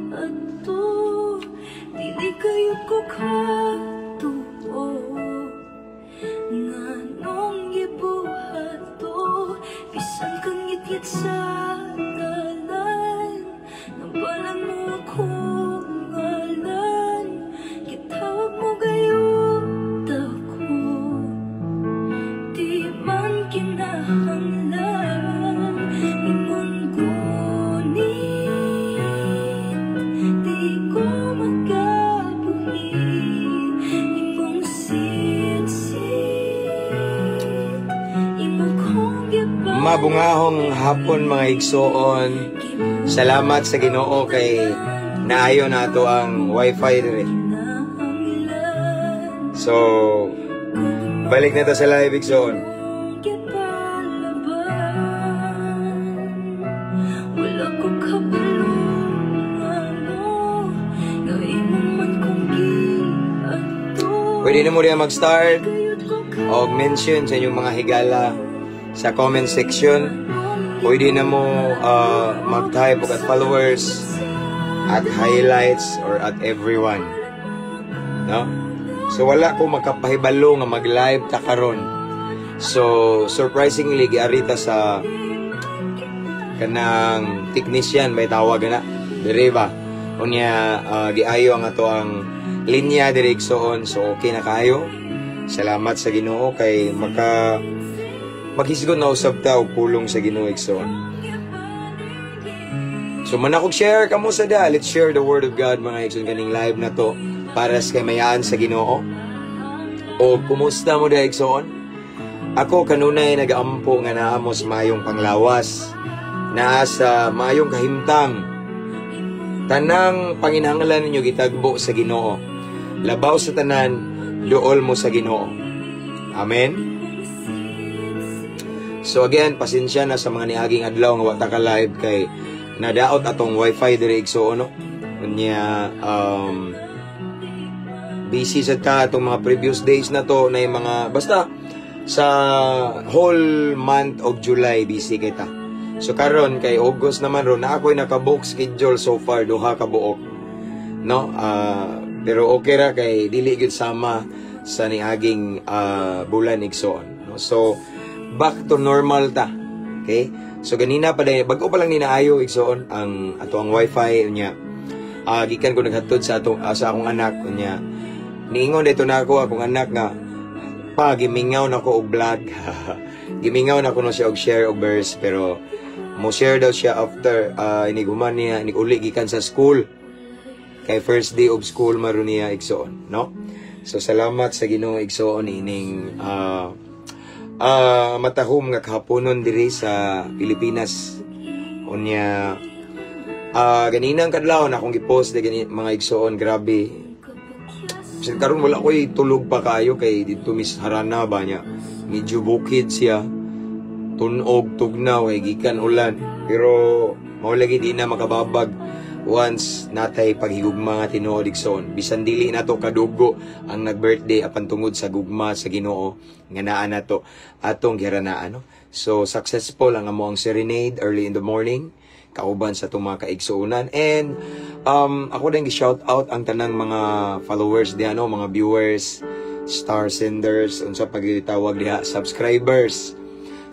Giadto. Dili kayo ko katuo nganong gibuhat to. Bisan kang ngitngit sa dalan, nabalan mo akong ngalan. Gitawag mo gayud ako. Di man kinahanglan imong gunit. Di ko makabuhi imong sitsit. Imo kong Mabungahong hapon, mga igsoon. Salamat sa Ginoo kay naayo nato ang wifi dire. So, balik na ta sa live, igsoon. Gipalaban. Wala ko kabalo ngano nga imo man kong giadto. Pwede na mo diha mag-start Gayud ko o mention sa inyong mga higala sa comment section. Pwede na mo mag-type og @followers, @highlights, or @everyone. No? So wala ko makapahibalo nga mag-live ta karon. So surprisingly, giarita sa kanang technician may tawag na dire ba. Unya giayo ang ato ang linya diri, igsoon, so okay na kayo. Salamat sa Ginoo kay maka maghisgot na usab ta og pulong sa Ginoo, igsoon. So manakog share kamo sa da. Let's share the word of God, mga igsoon, kaning live na to para sa kamayan sa Ginoo. O kumusta mo da, igsoon? Ako kanunay nagaampo nga naa mo sa mayong panglawas. Naa sa mayong kahimtang. Tanang panginahanglan ninyo gitagbo sa Ginoo. Labaw sa tanan, duol mo sa Ginoo. Amen. So again, pasensya na sa mga niaging adlaw nga wa ta ka live kay nadaot atong wifi diri, igsoon, no. Unya busy sad ka atong mga previous days na to na yung mga basta sa whole month of July busy kita. So karon kay August naman ron na ako'y naka-book schedule so far duha ka buok. No? Pero okay ra kay dili gyud sama sa niaging bulan, igsoon, no? So back to normal ta. Okay? So ganina pa dahil bago pa lang ni naayo, igsoon, ang ato ang wifi. Unya gikan ko naghatod sa atong sa akong anak. Unya niingon dito na ako akong anak nga pa gimingaw na ko og vlog. Gimingaw na ko no siya og share og verse, pero mo share daw siya after iniguman niya, iniguli gikan sa school kay first day of school maron niya, igsoon, no? So salamat sa Ginoo, igsoon, ining matahom nga kahaponon diri sa Pilipinas. Unya ganinang kadlaw na akong gipost de gani, mga igsoon, grabe. Bisan karon wala ko'y tulog pa kayo kay dito mis harana ba niya. Medyo bukid siya. Tunog, tugnaw, kay gikan ulan. Pero mao lagi di na makababag once natay paghigugma nga tinuod, igsoon. Bisan dili nato kadugo ang nag-birthday, apan tungod sa gugma sa Ginoo nga naa nato atong giharanaan, no? So successful ang amo ang serenade early in the morning kauban sa atong mga kaigsuonan and ako din gi-shout out ang tanang mga followers diha, no, mga viewers, star senders, unsa pagitawag diha, subscribers,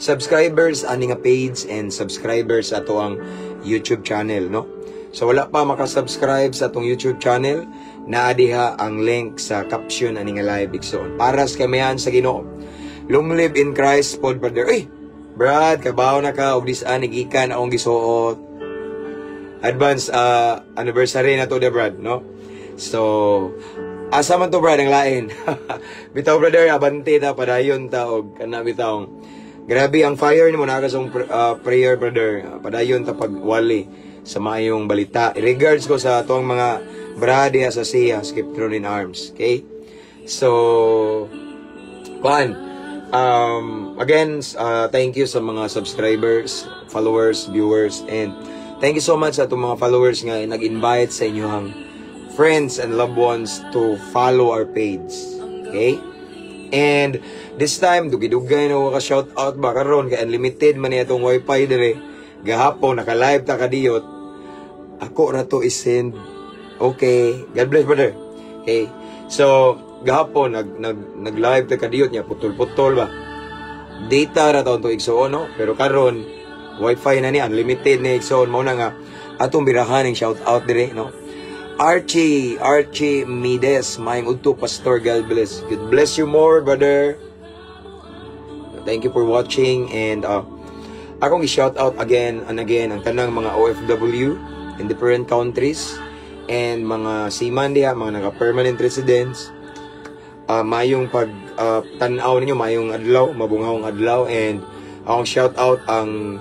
subscribers ani nga page and subscribers ato ang YouTube channel, no? So wala pa maka-subscribe sa atong YouTube channel, naa diha ang link sa caption ani nga live, igsoon. Para sa kamayan sa Ginoo. Long live in Christ pod, brother. Uy, Brad, kabaw na ka og dis-an gikan akong gisuot. Advance anniversary na to de, Brad, no? So asa man to, Brad, ang lain. Bitaw, brother, abante ta, padayon ta og kana bitawng. Grabe ang fire nimo na sa prayer, brother. Padayon ta pagwali sa maayong balita. Regards ko sa atong mga brad diha sa siya, Skip in Arms. Okay? So, kuan, again, thank you sa mga subscribers, followers, viewers, and thank you so much sa atong mga followers nga nag-invite sa inyong friends and loved ones to follow our page. Okay? And this time, dugay-dugay na ka shout out ba karon kay unlimited man niya itong wifi dire. Gahapon naka-live ta kadiyot. Ako ra to isend. Okay. God bless, brother. Okay. So, gahapon, nag live ta kadiyot niya, putol-putol ba? Data ra taon to, igsuon, no? Pero karon wifi na ni, unlimited ni, igsuon. Mao na nga, atong birahan ng shout out dire, no? Archie, Archie Mides, maayong udto, Pastor, God bless. God bless you more, brother. Thank you for watching and akong i-shout out again and again ang tanang mga OFW in different countries and mga seaman diha, mga naka-permanent residents. Mayong pag tan-aw ninyo, mayong adlaw, mabunghawng adlaw, and akong shout out ang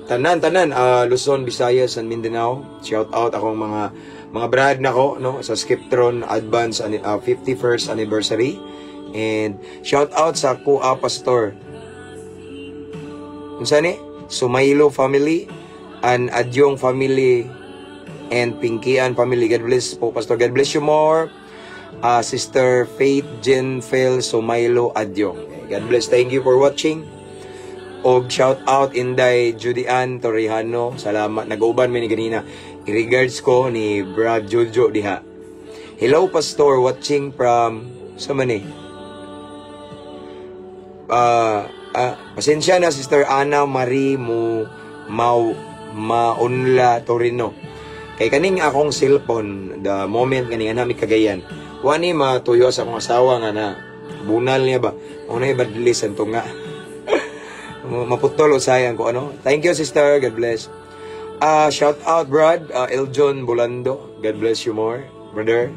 tanan-tanan Luzon, Visayas and Mindanao. Shout out akong mga brad nako, no, sa Skiptron Advance 51st anniversary. And shout out sa Kuya Pastor. Unsa ni? Sumaylo family and Adyong family and Pinkian family. God bless po, Pastor. God bless you more. Sister Faith Jenfel Sumaylo Adyong. Okay, God bless. Thank you for watching. Og shout out Inday Judy Ann Torrijano. Salamat. Nag-uban mi ni ganina. I-regards ko ni Brad Jojo diha. Hello, Pastor, watching from sa man eh? Pasensya na, Sister Ana Marie Mu Mau Maunla Torino. Kay kaning akong cellphone, the moment nga ni nami Cagayan, wani matuyo sa akong asawa nga na bunal niya ba. Una badlis ang tunga. Maputol usayang ko ano. Thank you, sister. God bless. Shout out, Brad Eljon Bolando. God bless you more, brother.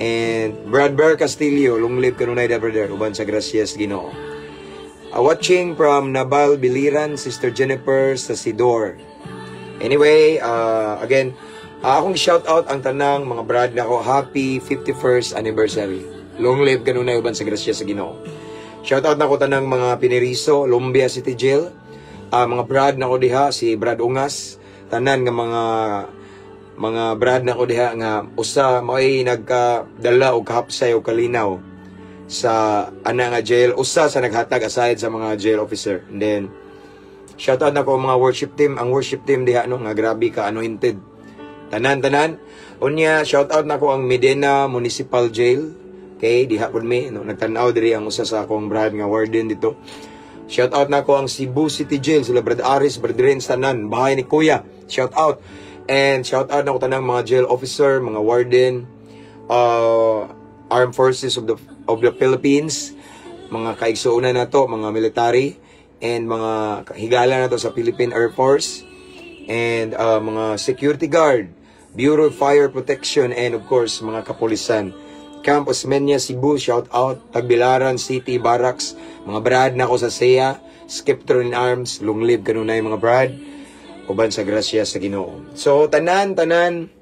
And Brad Bear Castillo, long live kanunay da, brother. Uban sa gracias Ginoo. Watching from Nabal Biliran, Sister Jennifer sa Sidor. Anyway, again, akong shout out ang tanang mga brad nako. Happy 51st anniversary. Long live kanunay uban sa grasya sa Ginoo. Shout out nako tanang mga Pineriso, Lumbia City Jail. Mga brad nako diha, si Brad Ungas, tanan nga mga brad nako diha nga usa mao'y nagkadala og kahapsay og kalinaw sa ana nga jail, usa sa naghatag aside sa mga jail officer. And then shout out nako ang mga worship team, ang worship team diha, no, nga grabe ka anointed. Tanan tanan. Unya, shout out nako ang Medina Municipal Jail. Okay, diha pud mi, no, nagtan-aw diri ang usa sa akong brad nga warden dito. Shout out nako ang Cebu City Jail, sila Brad Aris, Brad Renz, tanan, bahay ni Kuya. Shout out. And shout out nako tanang mga jail officer, mga warden, Armed Forces of the Philippines, mga kaigsuonan nato, mga military and mga higala nato sa Philippine Air Force and mga security guard, Bureau of Fire Protection and of course mga kapulisan. Camp Osmeña, Cebu, shout out. Tagbilaran City Barracks, mga brad nako sa SEA, Skiptron in Arms, long live kanunay, mga brad. Uban sa grasya sa Ginoo. So tanan tanan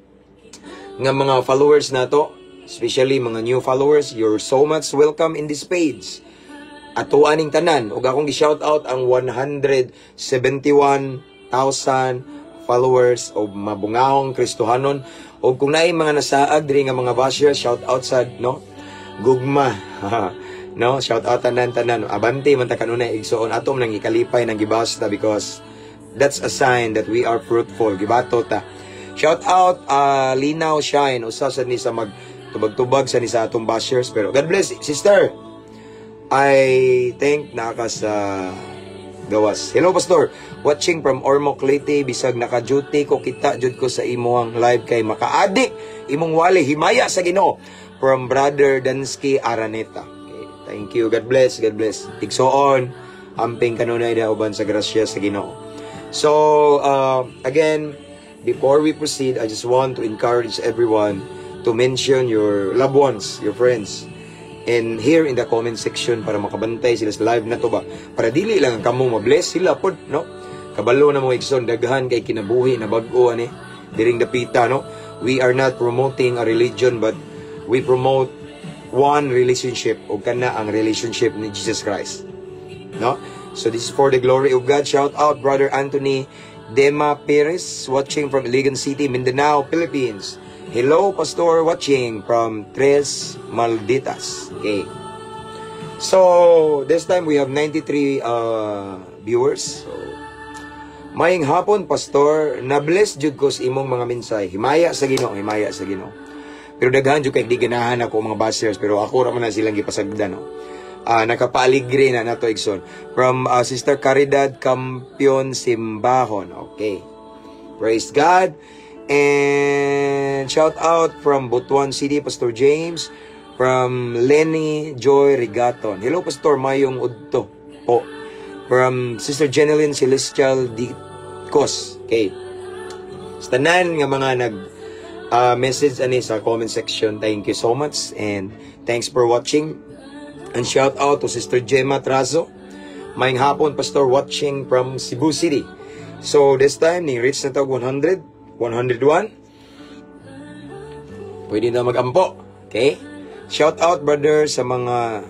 nga mga followers nato, especially mga new followers, you're so much welcome in this page. Ato aning tanan ug akong gi-shout out ang 171,000 followers og mabungahong Kristohanon. Ug kung naay mga nasaag diri nga mga basher, shout out sad, no, gugma, no, shout out tanan tanan. Abante man ta kanunay, igsuon. Atom nang ikalipay nang gibasta because that's a sign that we are fruitful, gibato ta. Shout out Linaw Shine, usa sa ni sa mag tubag-tubag sa ni sa atong bashers, pero God bless, sister. I think naka sa gawas. Hello, Pastor. Watching from Ormoc, Leyte, bisag naka-duty ko, kita jud ko sa imong live kay maka-addict imong wali, himaya sa Ginoo. From Brother Dansky Araneta. Okay, thank you. God bless, God bless. Igsoon, amping kanunay da uban sa grasya sa Ginoo. So, again, before we proceed, I just want to encourage everyone to mention your loved ones, your friends, and here in the comment section para makabantay sila sa live na to ba, para dili lang kamo mabless, sila pod, no? Kabalo na mo, igsoon, daghan kay kinabuhi na bag-o ani diring dapita, no? We are not promoting a religion, but we promote one relationship, ug kana ang relationship ni Jesus Christ, no? So this is for the glory of God. Shout out Brother Anthony Dema Perez, watching from Iligan City, Mindanao, Philippines. Hello, Pastor, watching from Tres Malditas. Okay. So, this time we have 93 viewers. So, Maayong hapon, Pastor. Na-bless jud ko sa imong mga mensahe. Himaya sa Ginoo, himaya sa Ginoo. Pero daghan jud kay di ganahan ako mga bashers, pero ako ra man na silang gipasagdan, no. Nakapaaligre na nato, igsoon. From Sister Caridad Campion Simbahon. Okay. Praise God. And shout out from Butuan City, Pastor James. From Lenny Joy Rigaton. Hello, Pastor. Maayong udto po. From Sister Jeneline Celestial Dicos. Okay. Sa tanan nga mga nag message ani sa comment section, thank you so much and thanks for watching. And shout out to Sister Gemma Trazo. Maayong hapon, Pastor, watching from Cebu City. So this time, ni reach na tag 100, 101. Pwede na magampo. Okay? Shout out, brother, sa mga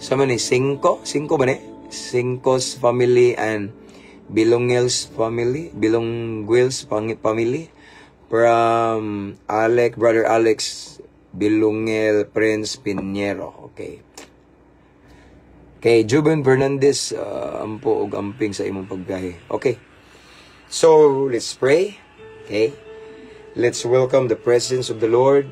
sa man ni Cinco, Cinco ba ni? Cinco's family and Bilongels family, Bilongwils family from Alec, Brother Alex Bilongel Prince Pinero. Okay. Kay Juben Fernandez, ampo og amping sa imong pagbiyahe. Okay. So, let's pray. Okay. Let's welcome the presence of the Lord.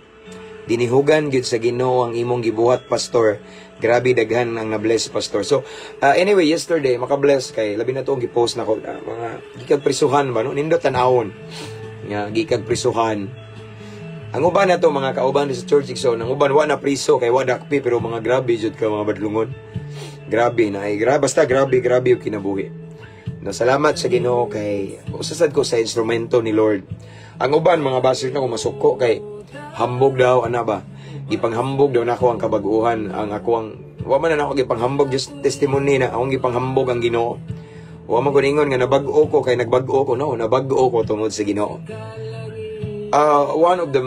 Dinihugan gyud sa Ginoo ang imong gibuhat, Pastor. Grabe daghan ang na-bless, Pastor. So, anyway, yesterday maka-bless kay labi na to ang gi-post nako mga gikag prisuhan ba, no? Nindot tan-awon. Nga gikag prisuhan. Ang uban na to mga kauban sa church, so ang uban wa na priso kay wa dakpi, pero mga grabe jud ka mga badlungon. Grabe na ay grabe, basta grabe grabe yung kinabuhi. No, salamat sa Ginoo kay usasad ko sa instrumento ni Lord. Ang uban mga basher na ko masuko kay hambog daw ana ba. Gipanghambog daw nako ang kabaguhan, ang ako ang wa man na nako gipanghambog, just testimony na akong gipanghambog ang Ginoo. Wa man ko ningon nga nabag-o ko kay nagbag-o ko, no, nabag-o ko tungod sa Ginoo. One of the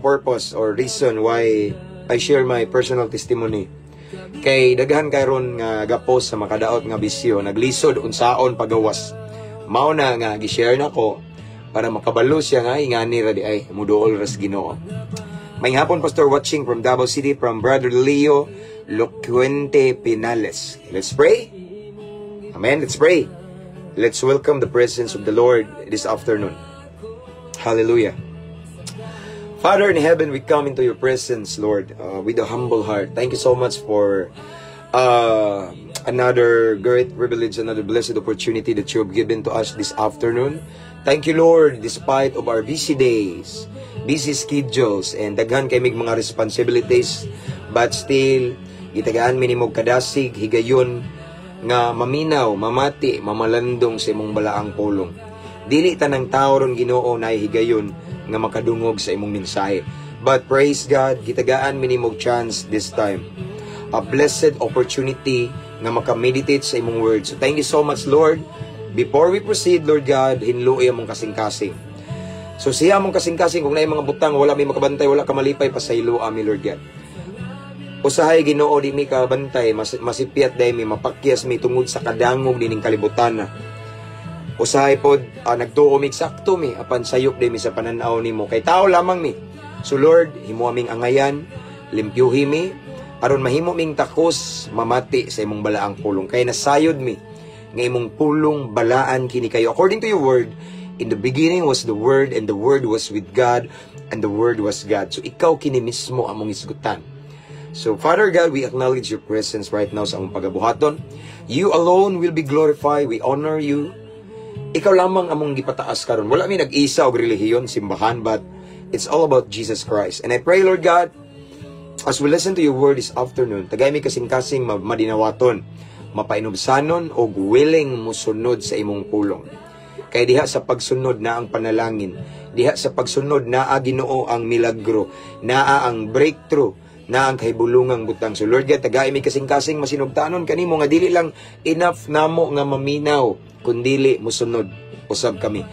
purpose or reason why I share my personal testimony kay daghan karon nga gapos sa makadaot nga bisyo, naglisod unsaon pagawas. Mao na nga gi-share nako para makabalo siya nga ingani ra di ay muduol ras Ginoo. Maayong hapon, Pastor, watching from Davao City, from Brother Leo Loquente Pinales. Let's pray. Amen. Let's pray. Let's welcome the presence of the Lord this afternoon. Hallelujah. Father in heaven, we come into your presence, Lord, with a humble heart. Thank you so much for another great privilege, another blessed opportunity that you have given to us this afternoon. Thank you, Lord, despite of our busy days, busy schedules, and daghan kay mig mga responsibilities, but still, gitagaan mi nimo kadasig, higayon, nga maminaw, mamati, mamalandong sa imong balaang pulong. Dili tanang tao ron, Ginoo, na higayon nga makadungog sa imong mensahe. But praise God, gitagaan mi nimo chance this time. A blessed opportunity nga makameditate sa imong word. So thank you so much, Lord. Before we proceed, Lord God, hinloi among kasing-kasing. So siya among kasing-kasing, kung naay mga butang, wala mi makabantay, wala ka malipay, pasaylo ami, Lord God. Usahay, Ginoo, di mi kabantay, masipyat dahil mi, mapakyas mi tungod sa kadangog dining kalibutan na. Usahay pod, nagtuo mi sakto mi, apan sayop di mi sa pananaw nimo kay tao lamang mi. So Lord, himo aming angayan, limpyuhi mi, aron mahimo ming takos mamati sa imong balaang pulong. Kay nasayod mi nga imong pulong balaan kini kayo. According to your word, in the beginning was the Word, and the Word was with God, and the Word was God. So ikaw kini mismo among isgutan. So Father God, we acknowledge your presence right now sa among pagabuhaton. You alone will be glorified. We honor you. Ikaw lamang among gipataas karon. Wala mi nag-isa og relihiyon, simbahan, but it's all about Jesus Christ. And I pray, Lord God, as we listen to your word this afternoon, tagay mi kasing-kasing madinawaton, mapainubsanon og willing musunod sa imong pulong. Kay diha sa pagsunod na ang panalangin, diha sa pagsunod naa, Ginoo, ang milagro, naa ang breakthrough, na ang kahibulungang butang. So Lord God, tagay mi kasing-kasing masinugtanon kanimo nga dili lang enough namo nga maminaw, kundili musunod usab kami.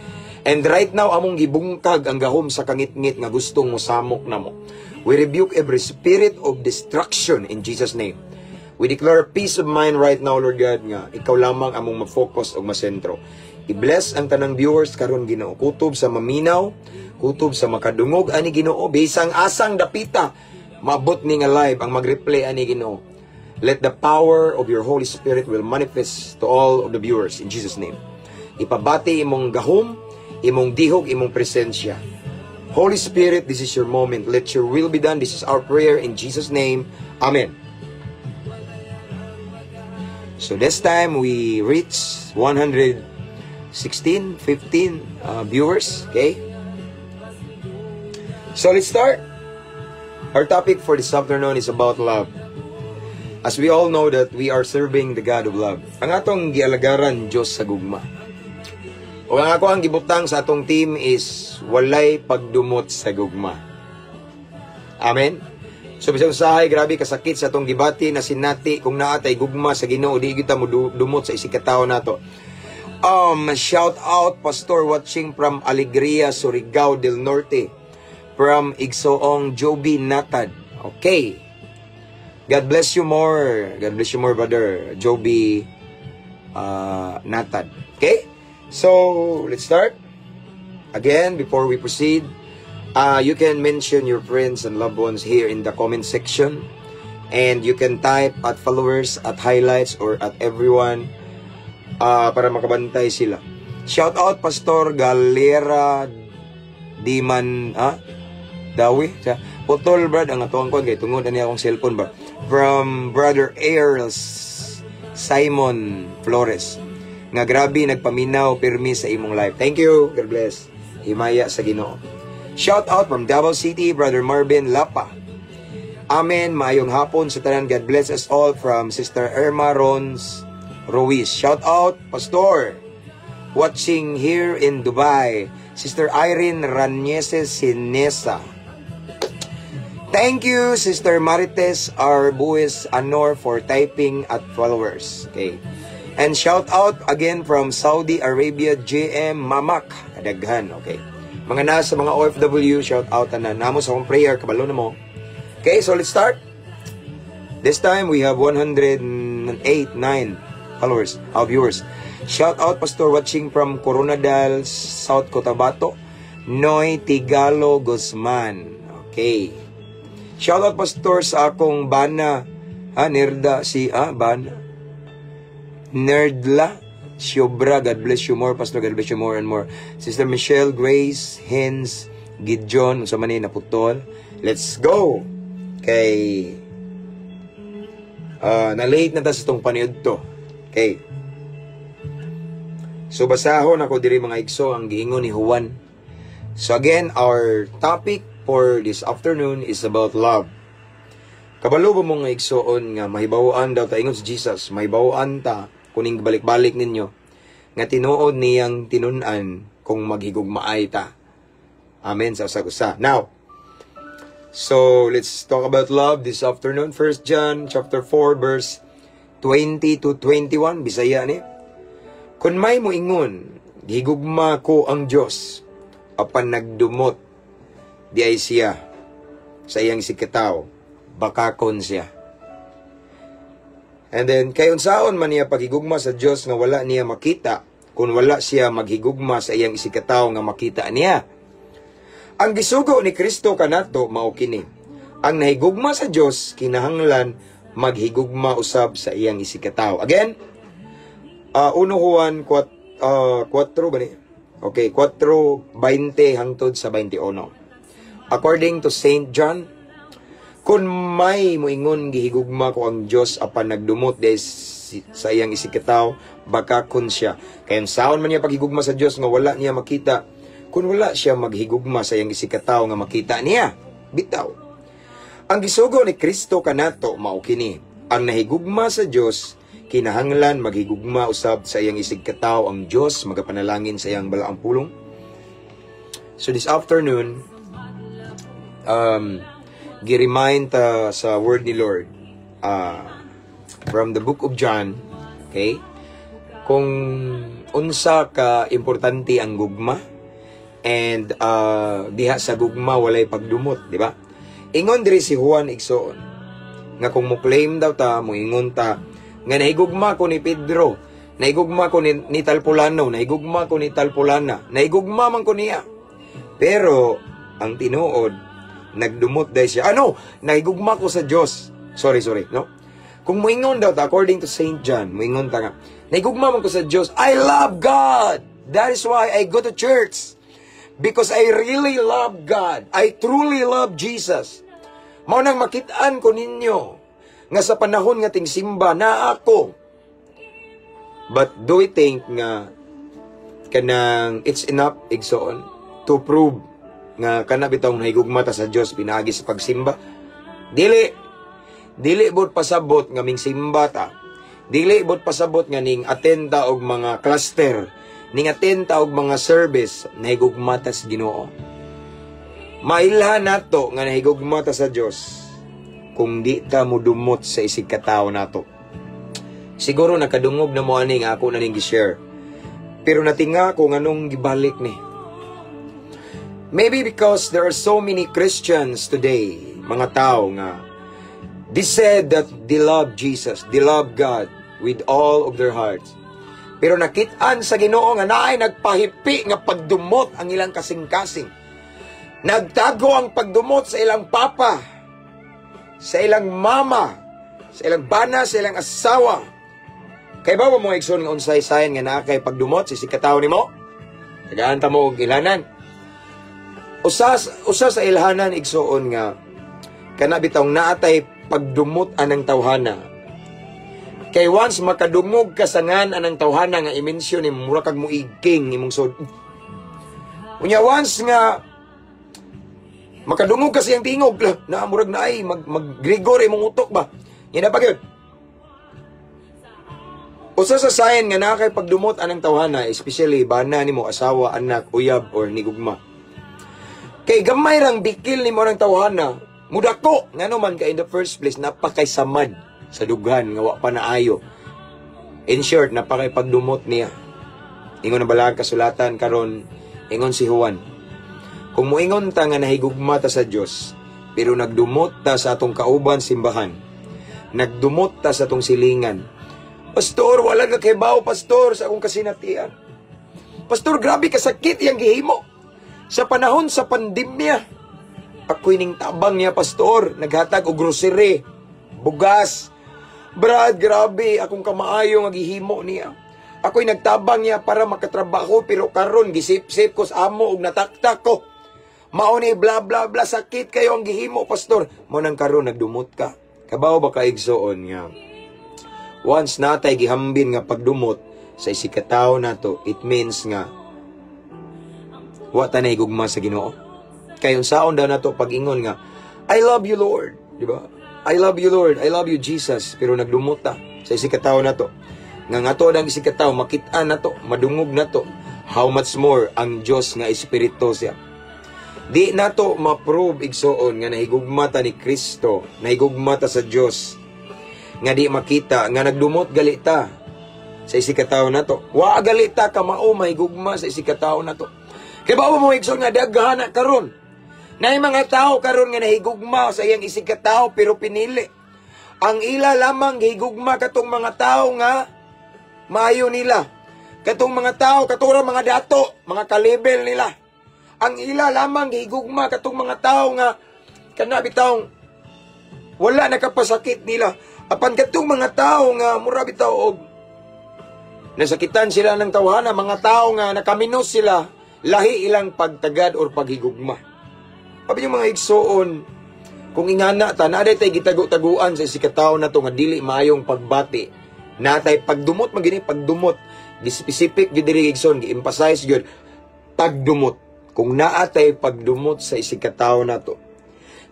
And right now, among gibungkag ang gahom sa kangitngit nga gustong mosamok namo. We rebuke every spirit of destruction in Jesus' name. We declare peace of mind right now, Lord God, nga ikaw lamang among ma-focus o masentro. I-bless ang tanang viewers karon, Ginoo. Kutob sa maminaw, kutob sa makadungog ani, Ginoo, bisang asang dapita maabot ni nga live, ang mag-replay ani, Ginoo. Let the power of your Holy Spirit will manifest to all of the viewers in Jesus' name. Ipabati imong gahom, imong dihog, imong presensya. Holy Spirit, this is your moment. Let your will be done. This is our prayer in Jesus' name. Amen. So this time we reach 116, 15 viewers. Okay? So let's start. Our topic for this afternoon is about love. As we all know that we are serving the God of love. Ang atong gialagaran, Diyos sa gugma. O ang ako ang gibutang sa atong team is "Walay pagdumot sa gugma." Amen. So bisan usahay grabe kasakit sa atong gibati na sinati, kung naa tay gugma sa Ginoo, di kita mo dumot sa isig katawo nato. Shout out, Pastor, watching from Alegria, Surigao del Norte, from Igsoong Joby Natad. Okay. God bless you more. God bless you more, brother Joby Natad. Okay? So, let's start. Again, before we proceed, you can mention your friends and loved ones here in the comment section. And you can type @followers, @highlights, or @everyone para makabantay sila. Shout out, Pastor Galera Diman, ah, Dawi. Sa putol, brad, ang atuang kon kay tungod ani akong cellphone ba. From Brother Earl Simon Flores. Nga grabe nagpaminaw pirmi sa imong live. Thank you. God bless. Himaya sa Ginoo. Shout out from Davao City, Brother Marvin Lapa. Amen. Maayong hapon sa tanan. God bless us all, from Sister Irma Rons Ruiz. Shout out, Pastor. Watching here in Dubai, Sister Irene Raniese Sinesa. Thank you, Sister Marites Arbues Anor, for typing @followers. Okay. And shout out again from Saudi Arabia, JM Mamak. Kadaghan, okay. Mga nasa mga OFW, shout out na namo sa akong prayer, kabalo na mo. Okay, so let's start. This time we have 108, 9 followers, our viewers. Shout out, Pastor, watching from Coronadal, South Cotabato, Noy Tigalo Guzman. Okay. Shout out, Pastor, sa akong bana, ha, Nerda si, ah, bana. Nerdla Siobra, God bless you more, Pastor. God bless you more and more. Sister Michelle Grace Hens Gideon, sa man ni, naputol. Let's go! Kay na-late na ta sa itong paniud to. Okay. So basahon ako diri, mga igso, ang giingon ni Juan. So again, our topic for this afternoon is about love. Kabalo ba mo, mga igsoon, nga mahibaw-an daw ta, ingon si Jesus, mahibaw-an ta kuning balik-balik ninyo nga tinuod niyang tinun-an kung maghigugmaay ta. Amen sa usag-usa. Now, so let's talk about love this afternoon. First John chapter 4 verse 20 to 21, Bisaya ni. Kung may moingon, "Gihigugma ko ang Dios," apan nagdumot di ay siya sa iyang isigkatawo, bakakon siya. And then, kay unsaon man niya paghigugma sa Dios nga wala niya makita, kung wala siya maghigugma sa iyang isigkatawo nga makita niya? Ang gisugo ni Kristo kanato mao kini: ang nahigugma sa Dios kinahanglan maghigugma usab sa iyang isigkatawo. Again, 1 Juan 4, 4 ba ni? Okay, 4:20 hangtod sa 21. According to Saint John, kung may moingon, "Gihigugma ko ang Dios," apan nagdumot des sa iyang isigkatawo, bakakon siya. Kay unsaon man niya paghigugma sa Dios nga wala niya makita, kung wala siya maghigugma sa iyang isigkatawo nga makita niya? Bitaw. Ang gisugo ni Kristo kanato mao kini: ang nahigugma sa Dios kinahanglan maghigugma usab sa iyang isigkatawo. Ang Dios magapanalangin sa iyang balaang pulong. So this afternoon, gi-remind ta sa word ni Lord from the book of John, okay? Kung unsa ka importante ang gugma and diha sa gugma walay pagdumot, di ba? Ingon diri si Juan, igsoon, nga kung mo-claim daw ta, moingon ta nga nahigugma ko ni Pedro, nahigugma ko ni Talpulano, nahigugma ko ni Talpulana, nahigugma man ko niya. Pero ang tinuod, nagdumot dahil siya. Ano? Nahigugma ko sa Dios. Sorry, sorry, no? Kung moingon daw ta, according to Saint John, moingon ta nga, Nahigugma man ko sa Diyos. I love God. That is why I go to church. Because I really love God. I truly love Jesus. Mao nang makitaan ko ninyo nga sa panahon nga tingsimba na ako. But do we think nga kanang it's enough, igsoon, to prove nga kana bitawng nahigugma ta sa Dios pinaagi sa pagsimba? Dili. Dili bud pasabot nga mingsimba ta. Dili bud pasabot nga ning attend ta og mga cluster, ning attend ta og mga service, nahigugma ta sa Ginoo. Mailhan nato nga nahigugma ta sa Dios kung di ta mudumot sa isig katawo nato. Siguro nakadungog na mo ani nga ako na ning gi-share. Pero natinga ko nganong gibalik ni. Maybe because there are so many Christians today, mga tao nga they said that they love Jesus, they love God with all of their hearts. Pero nakitaan sa Ginoo nga naay nagpahipi nga pagdumot ang ilang kasing-kasing. Nagtago ang pagdumot sa ilang papa, sa ilang mama, sa ilang bana, sa ilang asawa. Kay ba mo, igsoon, nga unsay sign nga naa kay pagdumot sa isig katawo nimo? Tagaan ta mo og ilhanan. Usa sa ilhanan, igsoon, nga kana bitawng naatay pagdumot anang tawhana. Kay once makadungog ka sa ngan anang tawhana nga i-mention ni, mura kag muigking imong sod. Unya once nga makadungog ka sa iyang tingog, lah, na murag na ay mag mag-grigor imong utok ba. Yan na pa gyud. Usa sa sign nga naa kay pagdumot anang tawhana, especially bana nimo, asawa, anak, uyab or nigugma. Kay gamay rang bikil nimo ng tawhana, mudako. Ngano man ka in the first place napakay samad sa dughan nga wa pa naayo. In short, napakay pagdumot niya. Ingon ang balaang kasulatan karon, ingon si Juan. Kung moingon ta nga nahigugma ta sa Dios, pero nagdumot ta sa atong kauban simbahan, nagdumot ta sa atong silingan. "Pastor, wala ka kahibaw, pastor, sa akong kasinatian. Pastor, grabe kasakit iyang gihimo. Sa panahon sa pandemya, ako'y ning tabang niya, pastor, naghatag og grocery, bugas. Brad, grabe, akong kamaayo nga gihimo niya. Ako'y nagtabang niya para makatrabaho, pero karon gisip-sip ko sa amo og nataktak ko. Mao ni bla bla bla, sakit kayo ang gihimo, pastor." Mao nang karon nagdumot ka. Kabaw ba ka, igsoon, nga once natay gihambin nga pagdumot sa isig katawo nato, it means nga wa ta nahigugma sa Ginoo? Kay unsaon daw nato pag-ingon nga "I love you, Lord," di ba? "I love you, Lord. I love you, Jesus." Pero nagdumot ta sa isig katawo nato. Nga nga to ang isig katawo makit-an nato, madungog nato. How much more ang Dios nga espiritu siya? Di nato ma-prove, igsoon, nga nahigugma ta ni Kristo, nahigugma ta sa Dios nga di makita nga nagdumot gali ta sa isig katawo nato. Wa gali ta kamao mahigugma sa isig katawo nato. Kay ba mo, igsoon, nga daghan na karon. Naay mga tao karon nga nahigugma sa iyang isig katawo pero pinili. Ang ila lamang gihigugma katong mga tao nga maayo nila. Katong mga tao, katura mga dato, mga kalibel nila. Ang ila lamang gihigugma katong mga tao nga kana bitawng wala nakapasakit nila. Apan katong mga tao nga mura bitaw og nasakitan sila ng tawhana, mga tao nga nakaminos sila, lahi ilang pagtagad or paghigugma. Abi yung mga igsoon, kung ingana ta, naa tay gitago-taguan sa isig katawo nato nga dili maayong pagbati. Natay pagdumot man gini, pagdumot. Di specific gyud diri, igsoon, gi-emphasize gyud pagdumot. Kung naa tay pagdumot sa isig katawo nato,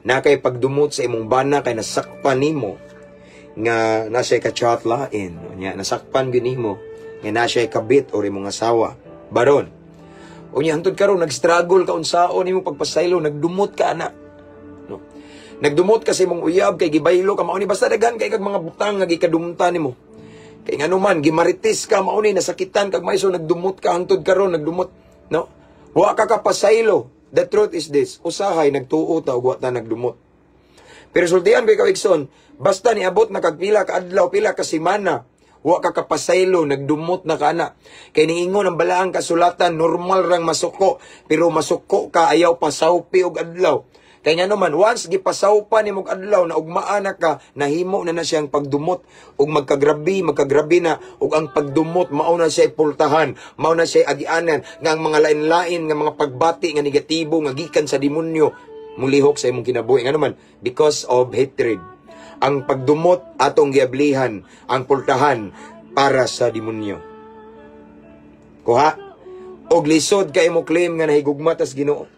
na kay pagdumot sa imong bana kay nasakpan nimo nga na siya ka-chat lain, unya nasakpan gyud nimo nga na siya kabit or imong asawa. Baron. Unya hantod karon nag-struggle ka unsaon nimo pagpasaylo, nagdumot ka ana. No. Nagdumot ka sa imong uyab kay gibaylo ka, mao ni basta daghan kay kag mga butang nga gikadumta nimo. Kay ngano man gimarites ka, mao ni nasakitan kag maiso, nagdumot ka hantod karon nagdumot, no? Wa ka kapasaylo. The truth is this, usahay nagtuo ta ug wa ta nagdumot. Pero sultian ko ikaw, igsoon, basta niabot na kag pila ka adlaw, pila ka semana, wa ka kapasaylo, nagdumot na ka ana. Kay niingon ang balaang kasulatan, normal rang masuko, pero masuko ka, ayaw pasawpi og adlaw. Kay nga naman, once gipasaw pa nimo adlaw na ugmaan na ka, nahimo na na siyang pagdumot ug magkagrabi, magkagrabi na ug ang pagdumot mao na siya pultahan, mao na siya agianan nga ang mga lain-lain nga mga pagbati nga negatibo nga gikan sa demonyo mulihok sa imong kinabuhi. Nga naman, because of hatred. Ang pagdumot atong giablihan ang pultahan para sa demonyo. Kuha? Og lisod kay mo claim nga nahigugma tas Ginoo.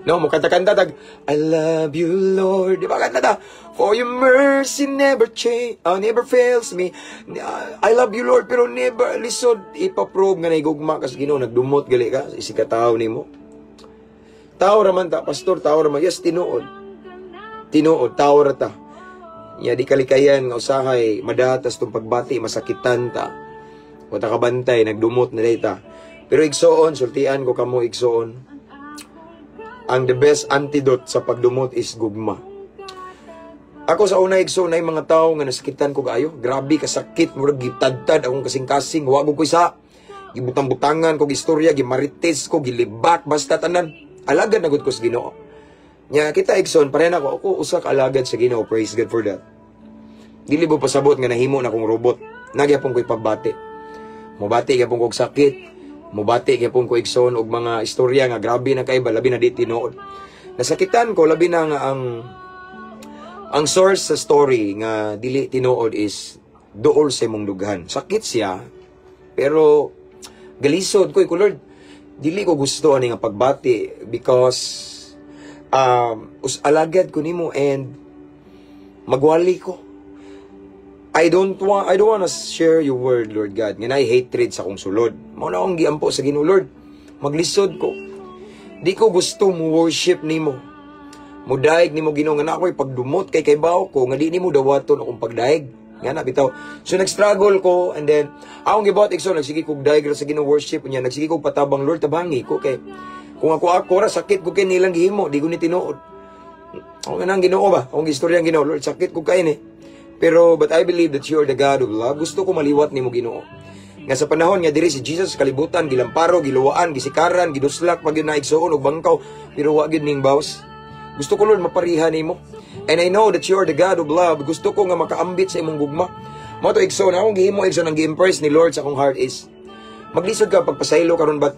No, mo kanta-kanta tag "I love you, Lord." Di ba kanta ta? "For your mercy never change, never fails me. I love you, Lord," pero never lisod ipa-prove nga nahigugma ka sa Ginoo, nagdumot gali ka isig ka tawo nimo. Tao ra man ta, pastor, tao ra man. Yes, tinuod. Tinuod, tao ra ta. Ya di kalikayan nga usahay madatas tong pagbati, masakitan ta. Wa ta kabantay, nagdumot na data. Pero igsoon, sultian ko kamo, igsoon. Ang the best antidote sa pagdumot is gugma. Ako sa una, igsoon, na mga tao nga nasakitan ko kaayo. Grabe kasakit, murag gitadtad akong kasing-kasing, wa ko isa. Gibutang-butangan ko istorya, gimarites ko, gilibak, basta tanan. Alagad na gud ko sa Ginoo. Nya kita, igsoon, pareha na ako, ako usa ka alagad sa Ginoo, praise God for that. Dili mo pasabot nga nahimo na akong robot. Nagyapon ko'y pagbati. Mubati gyapon kog sakit. Mubati gyapon ko, igsoon, og mga istorya nga grabe na kay labi na di tinuod. Nasakitan ko, labi na nga ang source sa story nga dili tinuod is duol sa imong dughan. Sakit siya, pero galisod ko, ko, "Lord, dili ko gusto ani nga pagbati because us alagad ko nimo and magwali ko. I don't wanna share your word, Lord God, nga naay hatred sa akong sulod." Mao na akong giampo sa Ginoo, "Lord, maglisod ko. Di ko gusto mo worship nimo. Mudaig nimo, Ginoo, nga na ako'y pagdumot kay kaybaw ko nga di nimo dawaton akong pagdaig." Nga na bitaw. So nag-struggle ko and then akong gibuhat, igsoon, nagsige kog daig ra sa Ginoo, worship niya, nagsige kog patabang, "Lord, tabangi ko kay kung ako ako ra, sakit ko kay nilang gihimo, di ko ni tinuod." Ako nga nang Ginoo ba? Akong istorya ang Ginoo, "Lord, sakit ko kay ni. Pero but I believe that you are the God of love. Gusto ko maliwat nimo, Ginoo." Nga sa panahon nga diri si Jesus sa kalibutan, gilamparo, giluwaan, gisikaran, giduslak pag yun na, igsuon og bangkaw, pero wa gyud ning baws. Gusto ko, Lord, mapariha nimo. And I know that you are the God of love. Gusto ko nga makaambit sa imong gugma. Mao to, igsoon, akong gihimo, igsoon, ang gi-impress ni Lord sa akong heart is maglisod ka pagpasaylo karon, but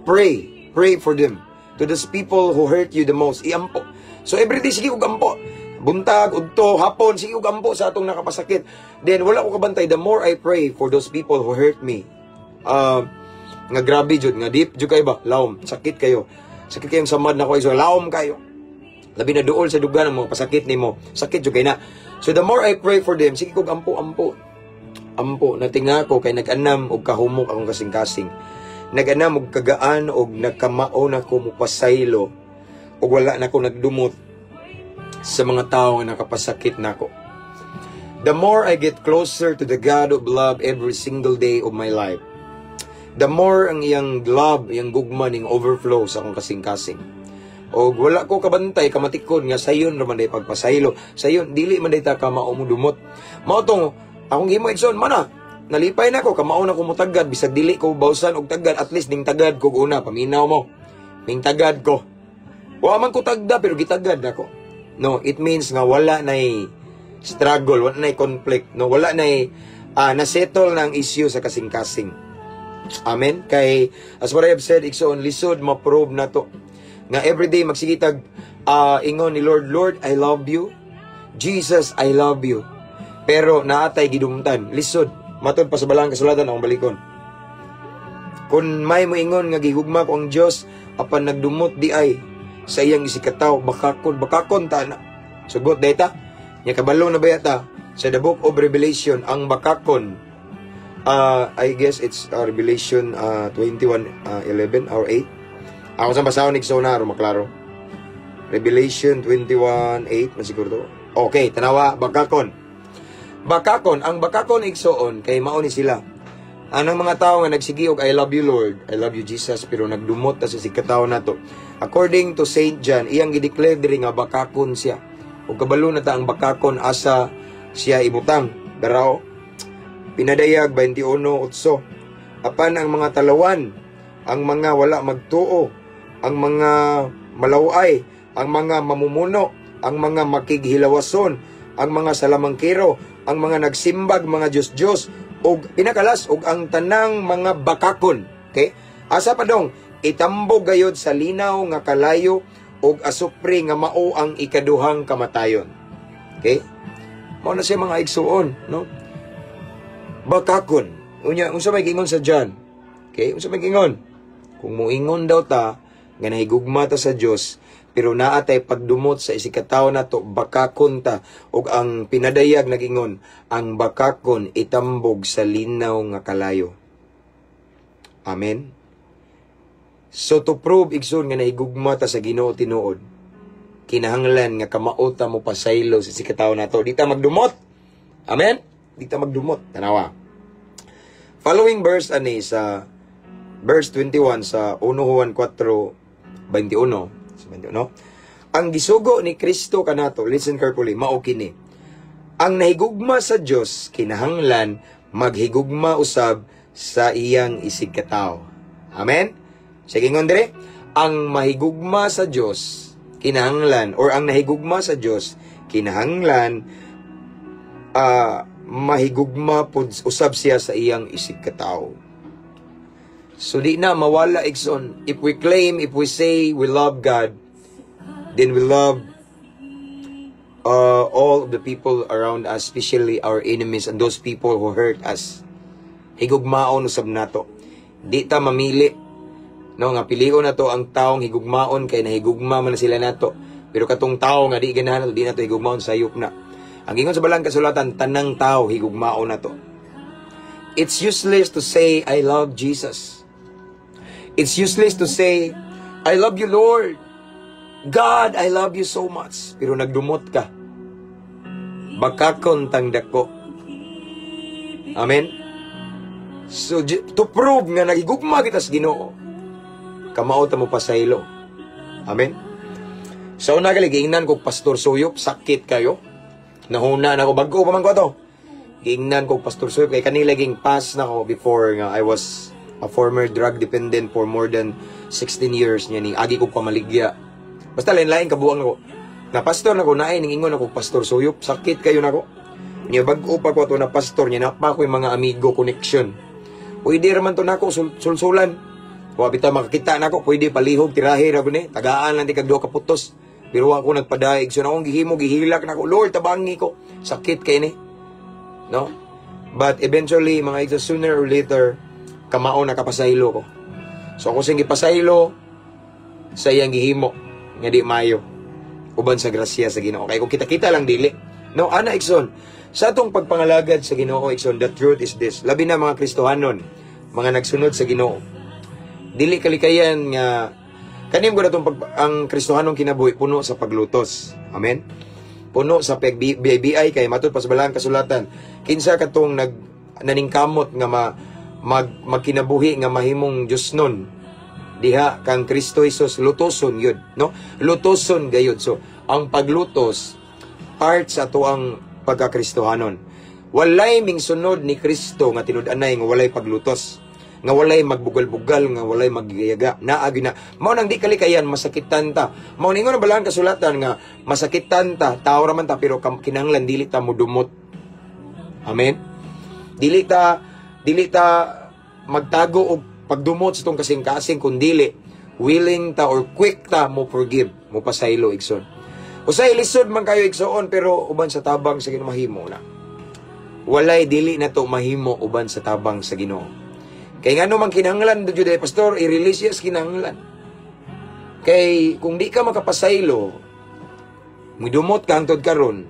pray, pray for them. To those people who hurt you the most, iampo. So everyday sige kog ampo. Buntag, udto, hapon, sige kog ampo sa atong nakapasakit. Then wala ko kabantay, the more I pray for those people who hurt me, nga grabe jud, nga deep jud kayo ba, laom, sakit kayo. Sakit kayong samad na ko, so laom kayo. Labi na duol sa dugan ang mga pasakit nimo. Sakit jud kay na. So the more I pray for them, sige kog ampo, ampo. Ampo, natinga ko kay nag-anam og kahumok akong kasing-kasing. Nag-anam og kagaan og nagkamao na ko mupasaylo og wala na ko nagdumot sa mga tao nga nakapasakit nako. The more I get closer to the God of love every single day of my life, the more ang iyang love, iyang gugma ning overflow sa akong kasing-kasing. O wala ko kabantay, kamatikon nga sayon ra man day pagpasaylo. Sayon dili man day ta ka mao mo dumot. Mao tong akong gihimo, igsoon, mana. Nalipay na ko, kamao na ko mutagad bisag dili ko bawsan og tagad, at least ning tagad ko una, paminaw mo. Ning tagad ko. Wa man ko tagda pero gitagad nako. No, it means nga wala nay struggle, wala nay conflict, no, wala nay na-settle na ang issue sa kasing-kasing. Amen. Kay as what I have said, igsoon, lisod ma-prove na to. Nga everyday magsigitag ingon ni Lord, "Lord, I love you. Jesus, I love you." Pero naatay gidumtan, lisod. Matod pa sa balang kasulatan, akong balikon. Kung may moingon nga gihugma ko ang Dios apan nagdumot di ay sa iyang isigkatawo, bakakon, bakakon ta na. Sugot data. Nya kabalo na ba yata sa the book of Revelation ang bakakon, I guess it's Revelation 21 11 or 8. Ako sa basahon, igsoon, aron maklaro. Revelation 21:8 man siguro to. Okay, tanawa, bakakon. Bakakon, ang bakakon, igsoon, kay mao ni sila. Anang mga tao nga nagsigi og "I love you, Lord, I love you, Jesus," pero nagdumot ta sa isigkatawo nato. According to Saint John, iyang gideclare diri nga bakakon siya. Ug kabalo na ta ang bakakon asa siya ibutang. Darao. Pinadayag 21:8. Apan ang mga talawan, ang mga wala magtuo, ang mga malaway, ang mga mamumuno, ang mga makighilawason, ang mga salamangkero, ang mga nagsimbag mga Diyos-Diyos, ug pinakalas ug ang tanang mga bakakon. Okay? Asa pa dong itambog gayod sa linaw nga kalayo ug asupre nga mao ang ikaduhang kamatayon. Okay? Mao na siya, mga igsuon, no? Bakakon. Unya, unsa may giingon sa John? Okay? Unsa may giingon? Kung muingon daw ta nga nahigugma ta sa Dios pero naa tay pagdumot sa isigkatawo nato, bakakon ta, ug ang pinadayag nagingon, ang bakakon itambog sa linaw nga kalayo. Amen. So to prove, igsoon, nga nahigugma ta sa Ginoo tinuod, kinahanglan nga kamao ta mo pasaylo sa isigkatawo nato. Di ta magdumot. Amen. Di ta magdumot. Tanawa. Following verse ani sa verse 21 sa 1 Juan 4:21 sa 21. Ang gisugo ni Kristo kanato, listen carefully, mao kini: ang nahigugma sa Dios kinahanglan maghigugma usab sa iyang isigkatawo. Amen. Sige, ingon dire, ang mahigugma sa Dios kinahanglan or ang nahigugma sa Dios kinahanglan mahigugma pud usab siya sa iyang isigkatawo. So di na mawala, igsoon. If we claim, if we say we love God, then we love all of the people around us, especially our enemies and those people who hurt us. Higugmaon usab nato. Di ta mamili. No, nga pilion nato ang taong higugmaon kay nahigugma man na sila nato. Pero katong tao nga di ganahan nato, di nato higugmaon, sayop na. Ang ingon sa balang kasulatan, tanang tao higugmaon nato. It's useless to say, "I love Jesus." It's useless to say, "I love you, Lord. God, I love you so much." Pero nagdumot ka. Bakakon tang dako. Amen? So, to prove nga nagigugma kita sa Ginoo, kamao ta mo pasaylo. Amen? Sa una gali, giingnan ko Pastor Suyop, sakit kayo. Nahuna na ako, bago pa man ko to. Giingnan ko Pastor Suyop, kay kanila ging pass na ko before nga I was a former drug dependent for more than 16 years niya ni agi ko pamaligya. Basta lain-lain kabuang ako. Na pastor na ko, naay ning ingon ako, "Pastor Suyop, sakit kayo nako." Niya bag-o pa ko ato na pastor niya, napa ko yung mga amigo connection. Pwede raman to nako sulsulan. Wa bitaw makakita nako, pwede palihog tirahe ra ni. Tagaan lang di kag duha ka putos. Pero wa ko nagpadaig. So na akong gihimo, gihilak nako, "Lord, tabangi ko. Sakit kay ni." No? But eventually, mga igsoon, sooner or later, kamao nakapasaylo ko. So ako siyang gipasaylo sa iyang gihimo nga di mayo uban sa grasya sa Ginoo. Kay kung kita-kita lang, dili. No, ana, igsoon, sa atong pagpangalagad sa Ginoo, igsoon, the truth is this. Labi na mga Kristohanon, mga nagsunod sa Ginoo. Dili kalikayan nga kanim ko na pag, ang Kristohanong kinabuhi puno sa paglutos. Amen. Puno sa pag BI kay matud pa sa balang kasulatan. Kinsa katong nag naningkamot nga ma, mag magkinabuhi nga mahimong Diosnon diha kang Kristo Jesus, lutoson yun, no? Lutoson gayud. So ang paglutos part sa atoang pagkakristohanon. Walay mingsunod ni Kristo nga tinud-anay nga walay paglutos, nga walay magbugal-bugal, nga walay magyaga. Naa gyud na. Mao nang di kalikayan masakitan ta. Mao ningon ang balang kasulatan nga masakitan ta, tao ra man ta, pero kinahanglan dili ta mudumot. Amen. Dili ta magtago og pagdumot sa itong kasing-kasing, kun dili willing ta or quick ta mo forgive, mo pasaylo, igsoon. Usay lisod man kayo, igsoon, pero uban sa tabang sa Ginoo mahimo na. Walay dili na to mahimo uban sa tabang sa Ginoo. Kay ngano man kinahanglan jud eh, pastor, i-release? Yes, kinahanglan. Kay kung di ka makapasaylo, midumot ka hangtod karon,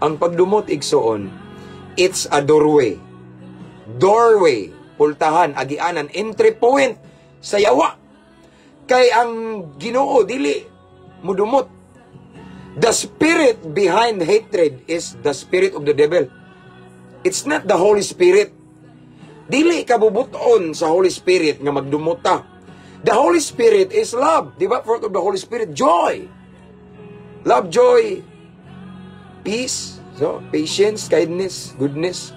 ang pagdumot, igsoon, it's a doorway. Doorway, pultahan, agianan, entry point sa yawa. Kay ang Ginoo dili mudumot. The spirit behind hatred is the spirit of the devil. It's not the Holy Spirit. Dili ka bubuton sa Holy Spirit nga magdumot ta. The Holy Spirit is love. Di ba? Fruit of the Holy Spirit, joy. Love, joy, peace, so, patience, kindness, goodness,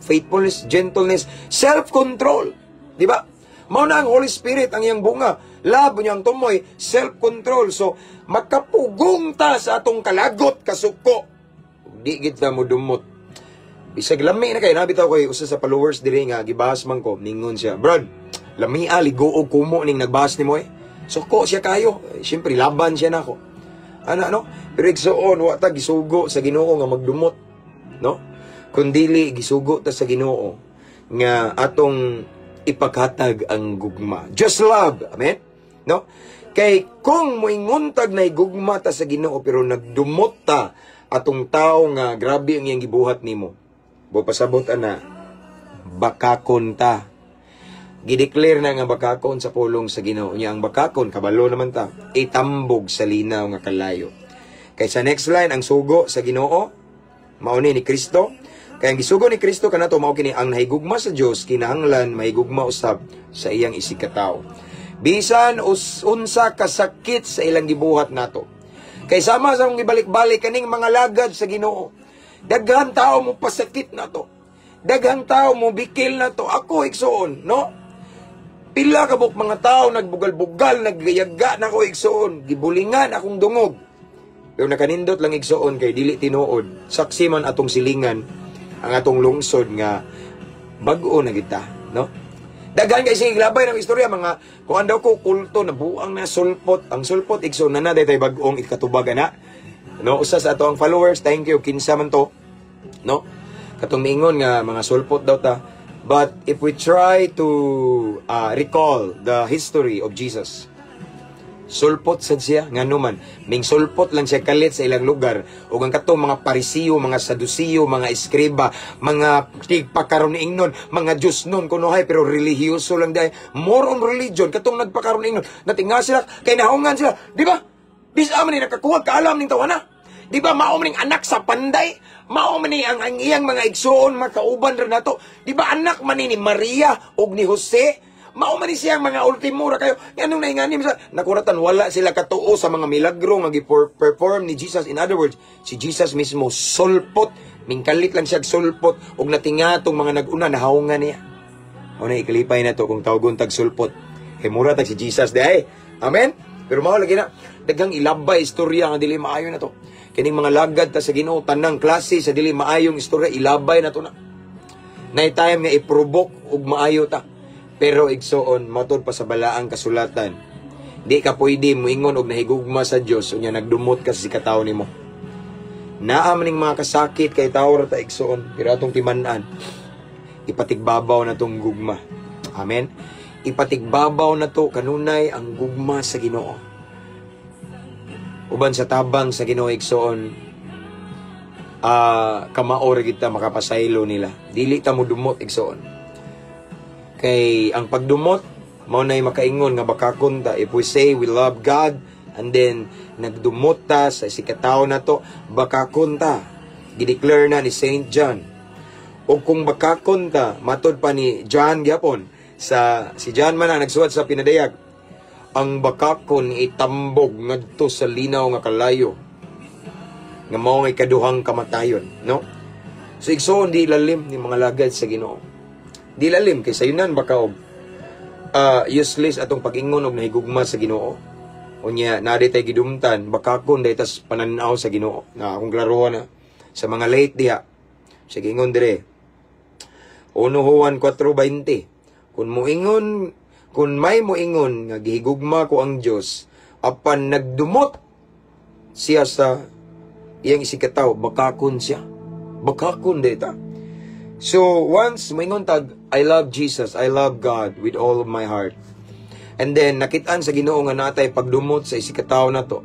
faithfulness, gentleness, self-control. Di ba? Mao na ang Holy Spirit ang iyang bunga. Love niya ang tumoy, self-control. So, makapugong ta sa atong kalagot, kasuko. Di gid ta mo dumot. Bisag lami na kay nabitaw ko usa sa followers diri nga gibahas man ko, ningon siya, "Brad, lami a ligo og kumo ning nagbahas nimo eh." Suko siya kayo. Siyempre laban siya nako. Ana, no? Pero igsuon, wa ta gisugo sa Ginoo nga magdumot, no? Kundili gisugo ta sa Ginoo nga atong ipaghatag ang gugma. Just love. Amen? No? Kay kung moingon tag na gugma ta sa Ginoo pero nagdumot ta atong tao nga grabe ang iyang gibuhat nimo. Bo pasabot ana, bakakon ta. Gideclare na nga bakakon sa pulong sa Ginoo. Nya ang bakakon, kabalo naman ta, itambog sa linaw nga kalayo. Kay sa next line, ang sugo sa Ginoo, mao ni Kristo. Kaya ang gisugo ni Kristo kanato mao kini: ang nahigugma sa Dios kinahanglan mahigugma usab sa iyang isigkatawo. Bisan unsa kasakit sa ilang gibuhat nato. Kay sama sa akong gibalik-balik kaning mga lagad sa Ginoo. Daghan tao mo pasakit nato. Daghang tao mo bikil nato. Ako, igsuon, no? Pila ka buok mga tao nagbugal-bugal, nagyaga nako, igsuon, gibulingan akong dungog. Pero nakanindot lang, igsuon, kay dili tinuod. Saksi man atong silingan, ang atong lungsod nga bag-o na kita, no? Daghan kay sige labay ng istorya mga kuan daw ko, kulto na buang na sulpot. Ang sulpot, igsoon, na na day bag-ong ikatubag ana. No, usa sa ato ang followers, thank you, kinsa man to, no? Katong miingon nga mga sulpot daw ta. But if we try to recall the history of Jesus, sulpot sad siya. Ngano man ming sulpot lang siya kalit sa ilang lugar ug ang katong mga Parisiyo, mga Sadusiyo, mga eskriba, mga tigpakaron ingnon, mga Diyos nun kunuhay, pero relihiyoso lang dahil more on religion katong nagpakaron ingnon, natinga sila kay nahungan sila, di ba? Bisa man ni nakakuha kaalam ning tawana. Di ba mao man ning anak sa panday? Mao man ni ang iyang mga igsuon makauban ra nato. Di ba anak man ni Maria ug ni Jose? Mao man ni siyang mga ultimo ra kayo. Nganong nainganim sa nakuratan, wala sila katuo sa mga milagro nga gi-perform ni Jesus. In other words, si Jesus mismo sulpot, mingkalit lang siya sulpot ug natinga tong mga nag-una, nahawongan niya. Mao na ikalipay na to kung tawgon tag sulpot. Kay mura tag si Jesus diay. Amen? Pero mao lagi na daghang ilabay istorya nga dili maayo na to. Kining mga lagad ta sa Ginoo, tanang klase sa dili maayong istorya ilabay na to na. Nay time nga i-provoke ug maayo ta. Pero igsoon, matod pa sa balaang kasulatan, di ka pwede moingon og nahigugma sa Dios unya nagdumot ka sa katawo nimo. Naa man ning mga kasakit kay tawo ra ta, igsoon, pero atong timan-an, ipatigbabaw na tong gugma. Amen. Ipatigbabaw na to kanunay ang gugma sa Ginoo. Uban sa tabang sa Ginoo, igsoon, kamao ra kita makapasaylo nila. Dili ta mo dumot, igsoon. Kay ang pagdumot mao nay makaingon nga bakakon ta. If we say we love God and then nagdumot ta sa isigkatawo nato, bakakon ta. Gideclare na ni Saint John. O kung bakakon ta, matod pa ni John gyapon, sa si John man ang nagsuwat sa pinadayag, ang bakakon itambog ngadto sa linaw nga kalayo nga mao nga ikaduhang kamatayon, no? So igsoon, di lalim ni mga lagad sa Ginoo. Di lalim kay sayunan baka og useless atong pag-ingon og nahigugma sa Ginoo. Unya naa tay gidumtan, bakakon day tas pananaw sa Ginoo. Na akong klarohan na sa mga late diha. Sige, ingon dire. 1 Juan 4:20. Kung may moingon nga gihigugma ko ang Dios apan nagdumot siya sa iyang isigkatawo, bakakon siya. Bakakon dita. So once moingon tag I love Jesus, I love God with all of my heart. And then nakitaan sa Ginoo nga natay pagdumot sa isigkatawo nato.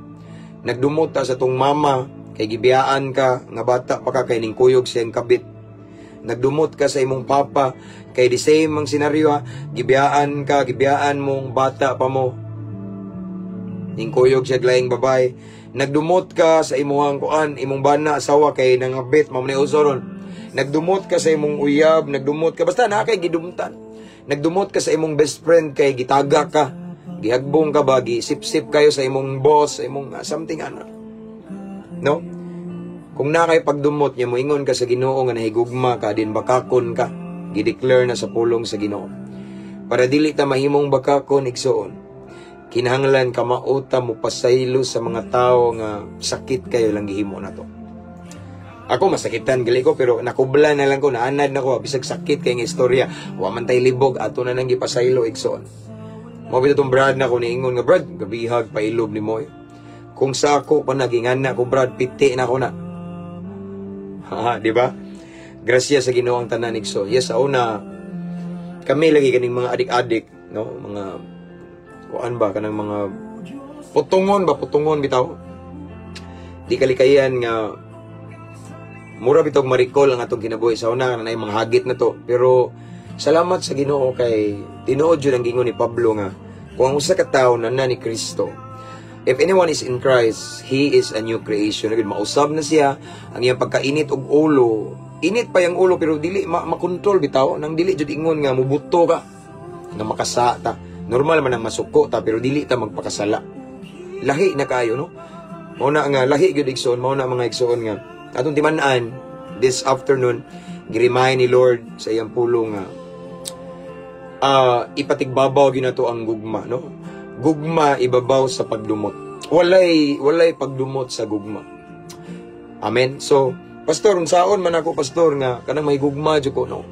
Nagdumot ta sa tong mama kay gibiyaan ka nga bata pa ka kay ning kuyog siyang kabit. Nagdumot ka sa imong papa kay the same ang senaryo ha, gibiyaan ka, gibiyaan mong bata pa mo. Ning kuyog siya laing babay. Nagdumot ka sa imuhang kuan, imong bana, asawa kay nangabit, mao man uso ron. Nagdumot ka sa imong uyab, nagdumot ka basta naa kay gidumtan. Nagdumot ka sa imong best friend kay gitaga ka. Gihagbong ka ba, gisip-sip kayo sa imong boss, sa imong something ano. No? Kung naa kay pagdumot niya, moingon ka sa Ginoo nga nahigugma ka, din bakakon ka. Gideclare na sa pulong sa Ginoo. Para dili ta mahimong bakakon, igsoon. Kinahanglan kamao ta mo pasaylo sa mga tao nga sakit kayo lang gihimo na to. Ako, masakitan gali ko, pero nakubla na lang ko, naanad na ko bisag sakit kay nga istorya, wa man tay libog, ato na nang gipasaylo, igsoon. Mao bitaw tong brad na ko niingon nga, "Brad, gabihag pailob ni mo eh." Kung sa ako pa nagingan na ko, brad, piti na ko na. Ha, di ba? Grasya sa Ginoo ang tanan, igsoon. Yes, sa una kami lagi kaning mga adik-adik, no, mga kuan ba, kanang mga putungon ba, putungon bitaw. Di kalikayan nga mura bitog ma-recall ang atong kinabuhi sa una na mga hagit na to. Pero salamat sa Ginoo kay tinuod jud ang gingon ni Pablo nga kung ang usa ka tawo na ni Kristo, if anyone is in Christ, he is a new creation. Agad mausab na siya ang iyang pagkainit og ulo. Init pa yung ulo pero dili makontrol bitaw nang dili jud ingon nga mubuto ka nga makasa ta. Normal man ang masuko ta, pero dili ta magpakasala. Lahi na kayo, no? Mao na nga lahi gyud, igsoon. Mao na, mga igsoon, nga atong timan-an this afternoon, giremind ni Lord sa iyang pulong nga ipatigbabaw gyud nato ang gugma, no? Gugma ibabaw sa pagdumot. Walay pagdumot sa gugma. Amen. So, "Pastor, unsaon man ako, pastor, nga kanang may gugma jud ko?" No,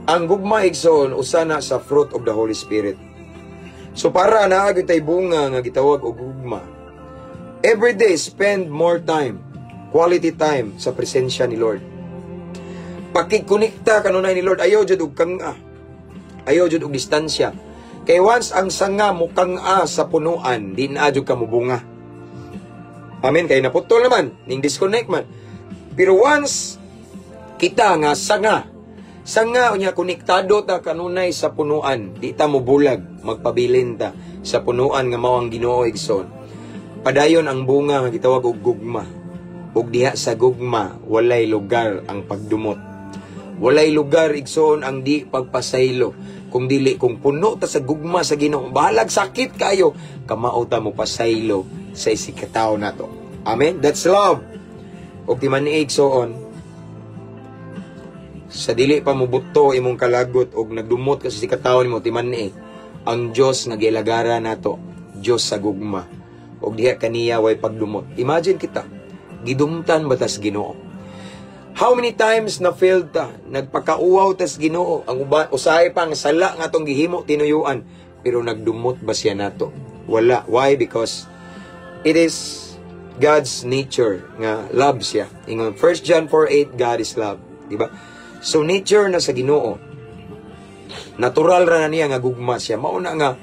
ang gugma, igsoon, usa na sa fruit of the Holy Spirit. So para naa gyud tay bunga nga gitawag og gugma, every day spend more time, quality time sa presensya ni Lord. Pakigkonekta kanunay ni Lord, ayaw jud og kang-a. Ayaw jud og distansya. Kay once ang sanga mo kang-a sa punuan, di na jud ka mubunga. Amen, kay naputol naman, ning disconnect man. Pero once kita nga sanga, sanga unya konektado ta kanunay sa punuan, di ta mobulag, magpabilin ta sa punuan nga mao ang Ginoo, igsoon. Padayon ang bunga nga gitawag og gugma. Ug diha sa gugma, walay lugar ang pagdumot. Walay lugar, igsoon, ang di pagpasaylo. Kung dili, kung puno ta sa gugma sa Ginoo, bahalag sakit kayo, kamao ta mo pasaylo sa isigkatawo nato. Amen. That's love. Ug timan-i, igsoon, sa dili pa mo buto imong kalagot og nagdumot ka sa isigkatawo nimo, timan-i ang Dios nga gilagara nato, Dios sa gugma. Og diha kaniya way pagdumot. Imagine kita, gidumtan ba tas Ginoo? How many times na failed ta, nagpakauwaw tas Ginoo, ang uba, usahay pa ang sala nga atong gihimo tinuyuan, pero nagdumot ba siya nato? Wala. Why? Because it is God's nature nga love siya. Ingon 1 John 4:8, "God is love," di ba? So nature na sa Ginoo. Natural ra na niya nga gugma siya. Mao na nga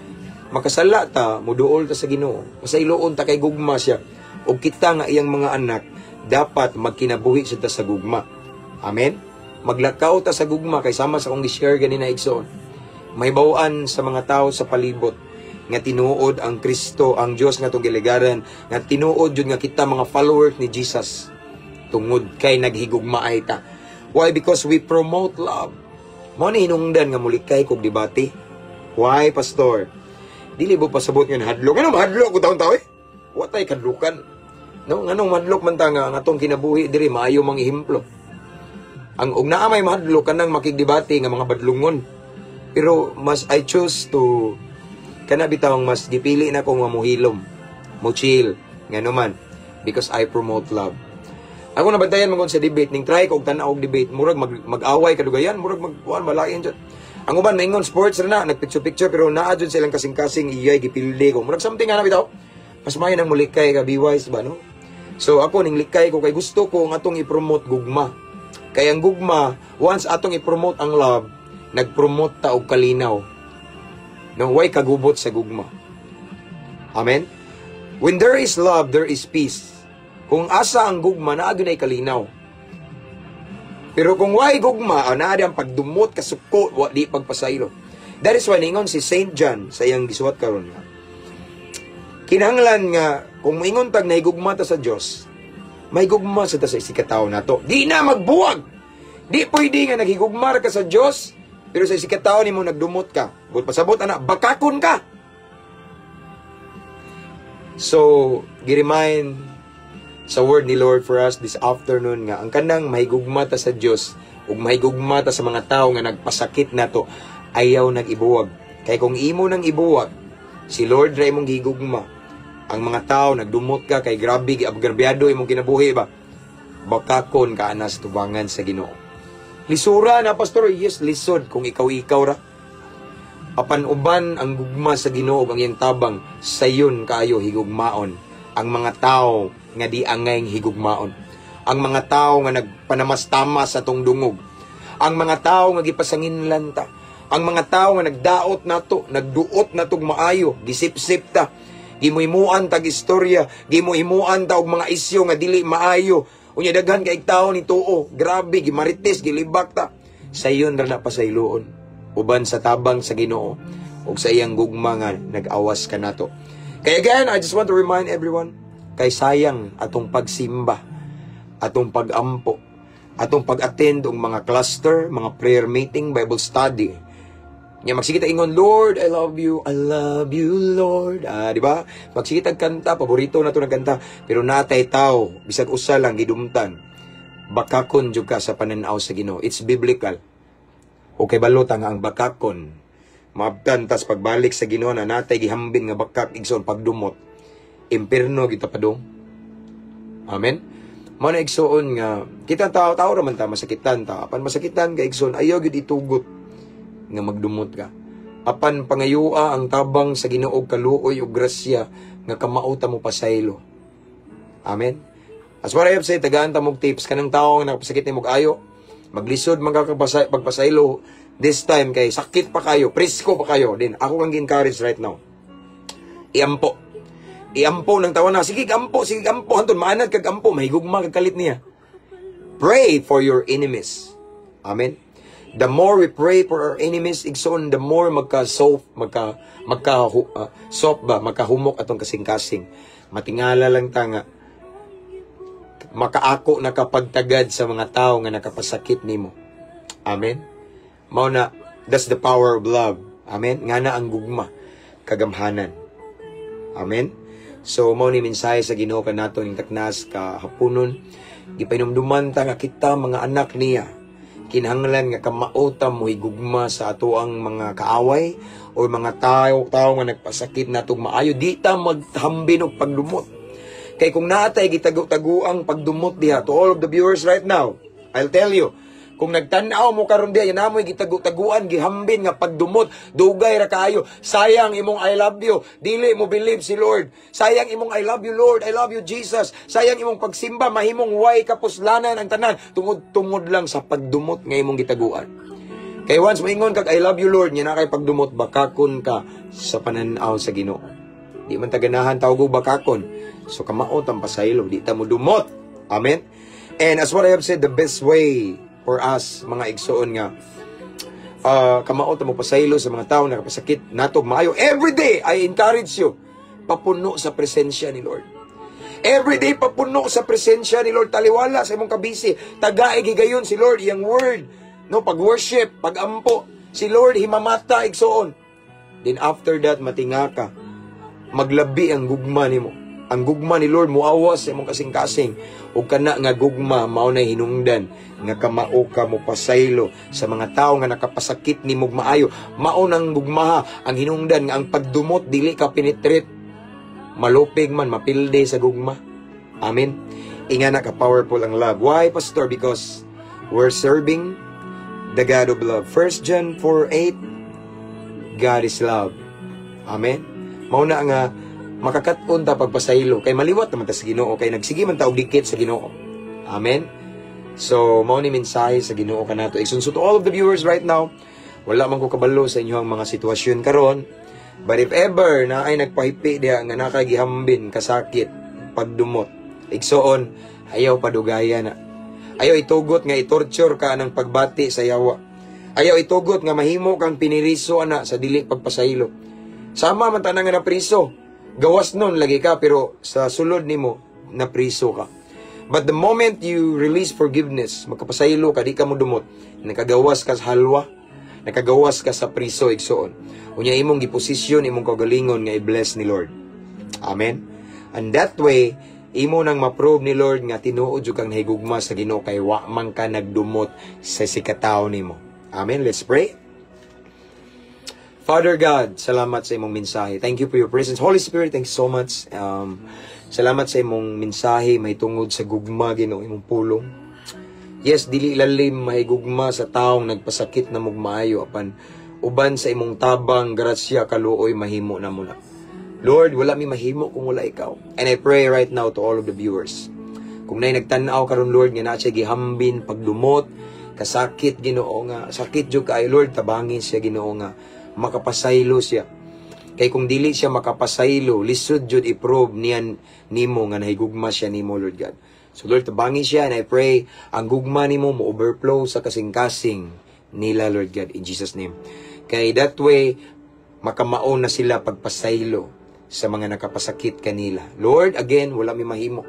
makasala ta, muduol ta sa Ginoo. Pasayloon ta kay gugma siya. Ug kita nga iyang mga anak dapat magkinabuhi sa ta sa gugma. Amen. Maglakaw ta sa gugma kay sama sa akong gi-share ganina, igsoon. May bawaan sa mga tao sa palibot nga tinuod ang Kristo, ang Dios nga atong giligaran, nga tinuod jud nga kita mga followers ni Jesus tungod kay naghigugmaay ta. Why? Because we promote love. Mao ni hinungdan nga mulikay kog debate. Why, Pastor? Dili mo pasabot nga hadlok. Ano mahadlok ko taon tao eh? Wa tay kadlukan. No, nganong madlok man ta nga ang atong kinabuhi diri maayo mang ehemplo? Ang og naa may mahadlok, kanang makigdebate nga mga badlungon. Pero mas I choose to kana bitawng mas gipili na ko nga muhilom, mo chill, ngano man, because I promote love. Ako nabantayan man kon sa debate, ning try ko og tan-aw og debate, murag mag-away kadugayan, murag mag kuan malain jud. Ang uban maingon sports ra na, nagpicture-picture, pero naa jud silang kasing-kasing iyay gipildi ko. Murag something nga na bitaw. Mas maayo nang mulikay ka, be wise ba, no? So ako ning likay ko kay gusto ko nga atong i-promote gugma. Kay ang gugma, once atong i-promote ang love, nag-promote ta og kalinaw. No, way kagubot sa gugma. Amen? When there is love, there is peace. Kung asa ang gugma, naa gyud kalinaw. Pero kung way gugma, naa di ang pagdumot, kasuko, wa di pagpasaylo. That is why ningon si Saint John sa iyang gisuwat karon nga, kinahanglan nga kung moingon tag nahigugma ta sa Dios, may gugma sa ta sa isigkatawo nato. Di na magbuwag. Di pwede nga naghigugma ra ka sa Dios, pero sa isigkatawo nimo nagdumot ka. But pasabot ana, bakakon ka. So, gi-remind sa word ni Lord for us this afternoon nga ang kanang mahigugma ta sa Dios ug mahigugma ta sa mga tao nga nagpasakit nato, ayaw nag-ibuwag. Kay kung imo nang ibuwag, Si Lord ra imong gigugma. Ang mga tao nagdumot ka kay grabe giabgarbyado imong kinabuhi ba. Bakakon ka ana sa tubangan sa Ginoo. Lisura na, pastor, yes, lisod kung ikaw-ikaw ra. Apan uban ang gugma sa Ginoo ug ang iyang tabang, sayon kaayo higugmaon ang mga tao nga di angay higugmaon. Ang mga tao nga nagpanamastamas sa atong dungog. Ang mga tao nga gipasanginlan ta. Ang mga tao nga nagdaot nato, nagduot natog maayo, gisipsip ta. Gimuhimuan tag istorya, gimuhimuan ta og mga isyu nga dili maayo. Unya daghan kay tao ni tuo, grabe gimarites, gilibak ta. Sayon ra na pasayloon uban sa tabang sa Ginoo ug sa iyang gugma nga nag-awas kanato. Kaya again, I just want to remind everyone, kay sayang atong pagsimba, atong pagampo, atong pag-attend og mga cluster, mga prayer meeting, Bible study. Nya magsige ta ingon, "Lord, I love you, I love you, Lord." Ah, di ba? Magsige tag kanta, paborito na to ng kanta, pero natay tao, bisag usa lang gidumtan. Bakakon jud ka sa pananaw sa Ginoo. It's biblical. Okay, balota nga ang bakakon. Maabtan tas pagbalik sa Ginoo na natay gihambin nga bakak, igsoon, pagdumot. Impierno kita padung. Amen. Mao na, igsoon, nga kita tao tao ra man ta, masakitan ta. Apan masakitan ka, igsoon, ayaw gyud itugot nga magdumot ka. Apan pangayua ang tabang sa Ginoo, kaluoy ug grasya nga kamao ta mo pasaylo. Amen. As what I have said, tagaan ta mog tips kanang tao nga nakapasakit nimo ayo. Maglisod man ka pagpasaylo this time kay sakit pa kayo, presko pa kayo. Din ako kang gi-encourage right now. Iampo. Iampo ng tawa na. Sige, ampo, sige, ampo. Hantod, maanad kag ampo, mahigugma kag kalit niya. Pray for your enemies. Amen. The more we pray for our enemies, igsoon, the more magka-soft, magka soft ba, magkahumok atong kasing-kasing. Matingala lang ta nga makaako na kapagtagad sa mga tao nga nakapasakit nimo. Amen. Mao na, that's the power of love. Amen. Nga na ang gugma, kagamhanan. Amen. So mao ni mensahe sa Ginoo kanato ning taknas ka hapunon. Gipahinumduman ta nga kita mga anak niya, kinahanglan nga kamao ta mo higugma sa atoang mga kaaway o mga tao tao nga nagpasakit natong maayo. Di ta maghambin og pagdumot. Kay kung naatay gitago-taguang pagdumot diha, to all of the viewers right now, I'll tell you, kung nagtan-aw mo karon diha, yan amoy gitago-taguan, gihambin nga pagdumot, dugay ra kaayo. Sayang imong "I love you." Dili mo believe si Lord. Sayang imong "I love you, Lord, I love you, Jesus." Sayang imong pagsimba, mahimong way kapuslanan ang tanan tungod tungod lang sa pagdumot nga imong gitaguan. Kay once moingon kag "I love you, Lord," nya na kay pagdumot, bakakon ka sa pananaw sa Ginoo. Di man ta ganahan tawag og bakakon. So kamao tang pasaylo, di ta mo dumot. Amen. And as what I have said, the best way for us mga igsoon nga kamao ta mo pasaylo sa mga tao na nakapasakit nato maayo. Every day, I encourage you, papuno sa presensya ni Lord. Every day, papuno sa presensya ni Lord. Taliwala sa imong kabisi. Tagaig higayon si Lord iyang word. No, pag-worship, pag-ampo. Si Lord himamata, igsoon. Then after that, matinga ka. Maglabi ang gugma nimo. Ang gugma ni Lord muawas sa imong kasing-kasing. Ug kana nga gugma mao na hinungdan nga kamao ka mo pasaylo sa mga tao nga nakapasakit nimo maayo. Mao nang gugmaha ang hinungdan nga ang pagdumot dili ka penetrate. Malupig man, mapilde sa gugma. Amen. Ingana ka powerful ang love. Why, Pastor? Because we're serving the God of love. 1 John 4:8, God is love. Amen. Mao na nga makakat-on ta pagpasaylo kay maliwat naman ta sa Ginoo kay nagsige man ta og dikit sa Ginoo. Amen. So mao ni mensahe sa Ginoo kanato. So to all of the viewers right now, wala man ko kabalo sa inyong mga sitwasyon karon. But if ever na ay nagpahipi diha nga nakagihambin kasakit pagdumot, igsoon, ayaw padugaya na. Ayaw itugot nga i-torture ka ng pagbati sa yawa. Ayaw itugot nga mahimo kang piniriso ana sa dili pagpasaylo. Sama man tanan nga napriso. Gawas nun lagi ka, pero sa sulod nimo napriso ka. But the moment you release forgiveness, magkapasaylo ka, di ka mo dumot, nakagawas ka sa halwa, nakagawas ka sa priso, igsoon. Unya imong giposisyon imong kagalingon nga i-bless ni Lord. Amen. And that way, imo nang ma-prove ni Lord nga tinuod jud kang nahigugma sa Ginoo kay wa man ka nagdumot sa sikataw nimo. Amen. Let's pray. Father God, salamat sa imong mensahe. Thank you for your presence. Holy Spirit, thank you so much. Salamat sa imong mensahe may tungod sa gugma, Ginoo, imong pulong. Yes, dili lalim mahigugma sa taong nagpasakit na mong maayo, apan uban sa imong tabang, grasya, kaluoy, mahimo na mo na. Lord, wala mi mahimo kung wala ikaw. And I pray right now to all of the viewers. Kung naay nagtan-aw karon, Lord, nga naa siya gihambin pagdumot, kasakit, Ginoo, nga sakit jud kaayo, Lord, tabangin siya, Ginoo, nga makapasaylo siya. Kay kung dili siya makapasaylo, lisod jud i-prove niyan nimo nga nahigugma siya nimo, Lord God. So Lord, tabangin siya and I pray ang gugma nimo mo overflow sa kasing-kasing nila, Lord God, in Jesus' name. Kay that way, makamao na sila pagpasaylo sa mga nakapasakit kanila. Lord, again, wala mi mahimo.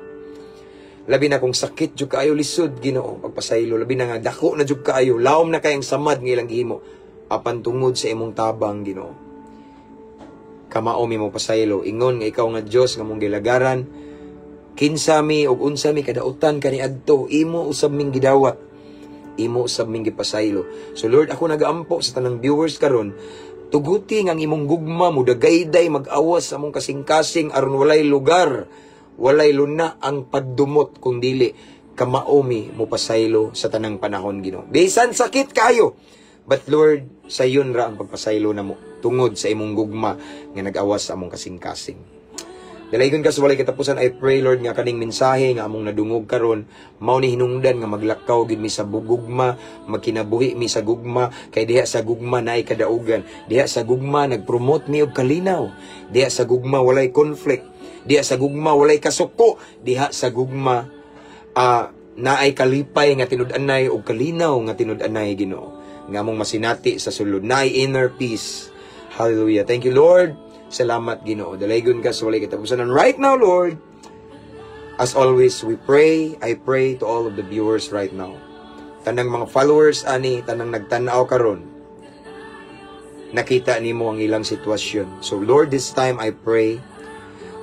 Labi na kung sakit jud kaayo, lisod, Ginoo, pagpasaylo. Labi na nga dako na jud kaayo, lawom na kayang samad nga ilang gihimo. Apan tungod sa imong tabang, Ginoo, kamao mi mo pasaylo. Ingon nga ikaw nga Dios nga mong gilagaran, kinsa mi ug unsa mi kadautan kaniadto, imo usab ming gidawat, imo usab ming gipasaylo. So Lord, ako nagaampo sa tanang viewers karon, tuguti nga ang imong gugma mo dagayday mag-awas sa among kasing-kasing aron walay lugar, walay luna ang pagdumot kung dili kamao mi mo pasaylo sa tanang panahon, Ginoo. Bisan sakit kayo, but Lord, sayon ra ang pagpasaylo namo tungod sa imong gugma nga nag-awas sa among kasing-kasing. Dalaygon ka sa walay katapusan, I pray, Lord, nga kaning mensahe nga among nadungog karon mao ni hinungdan nga maglakaw gid mi sa gugma, magkinabuhi mi sa gugma, kay diha sa gugma naay kadaugan, diha sa gugma nagpromote mi og kalinaw, diha sa gugma walay conflict, diha sa gugma walay kasuko, diha sa gugma naay kalipay nga tinud-anay og kalinaw nga tinud-anay, Ginoo, nga among masinati sa sulod, naay inner peace. Hallelujah. Thank you, Lord. Salamat, Ginoo. Dalaygon ka sa walay katapusan. And right now, Lord, as always, we pray, I pray to all of the viewers right now. Tanang mga followers ani, tanang nagtanaw karon, nakita nimo ang ilang sitwasyon. So Lord, this time I pray,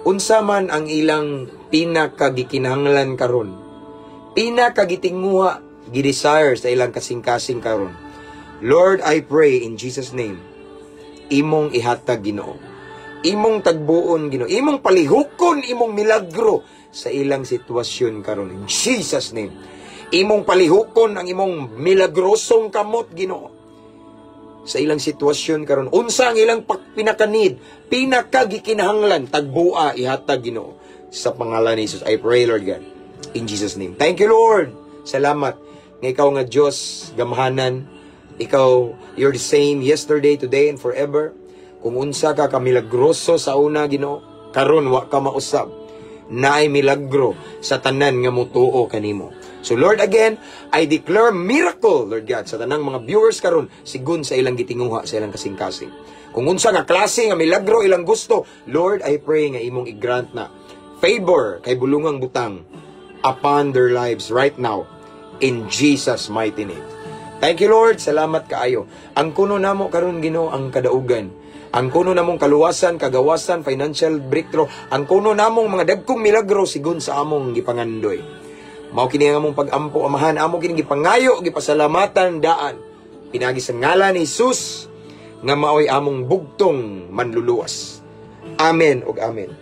unsa man ang ilang pinakagikinahanglan karon, pinakagitinguha, gidesire sa ilang kasing-kasing karon. Lord, I pray in Jesus' name, imong ihatag, Ginoo. Imong tagbuon, Ginoo. Imong palihukon imong milagro sa ilang sitwasyon karon in Jesus' name. Imong palihukon ang imong milagrosong kamot, Ginoo, sa ilang sitwasyon karon. Unsa ang ilang pinaka-need, pinakagikinahanglan, tagbua, ihatag, Ginoo. Sa pangalan ni Jesus, I pray, Lord God. In Jesus' name. Thank you, Lord. Salamat nga ikaw nga Dios gamhanan. Ikaw, you're the same yesterday, today, and forever. Kung unsa ka kamilagroso sa una, Ginoo, karon wa ka mausab. Naay milagro sa tanan nga mutuo kanimo. So Lord, again, I declare miracle, Lord God, sa tanang mga viewers karon sigun sa ilang gitinguha sa ilang kasing-kasing. Kung unsa nga klase nga milagro ilang gusto, Lord, I pray nga imong i-grant na favor kay bulungang butang upon their lives right now in Jesus' mighty name. Thank you, Lord. Salamat kaayo. Ang kuno namo karon, Ginoo, ang kadaugan. Ang kuno namong kaluwasan, kagawasan, financial breakthrough, ang kuno namong mga dagkong milagro sigun sa among gipangandoy. Mao kini ang among pag-ampo, Amahan, amo kini gipangayo, gipasalamatan daan. Pinagi sa ngalan ni Jesus nga maoy among bugtong manluluwas. Amen ug amen.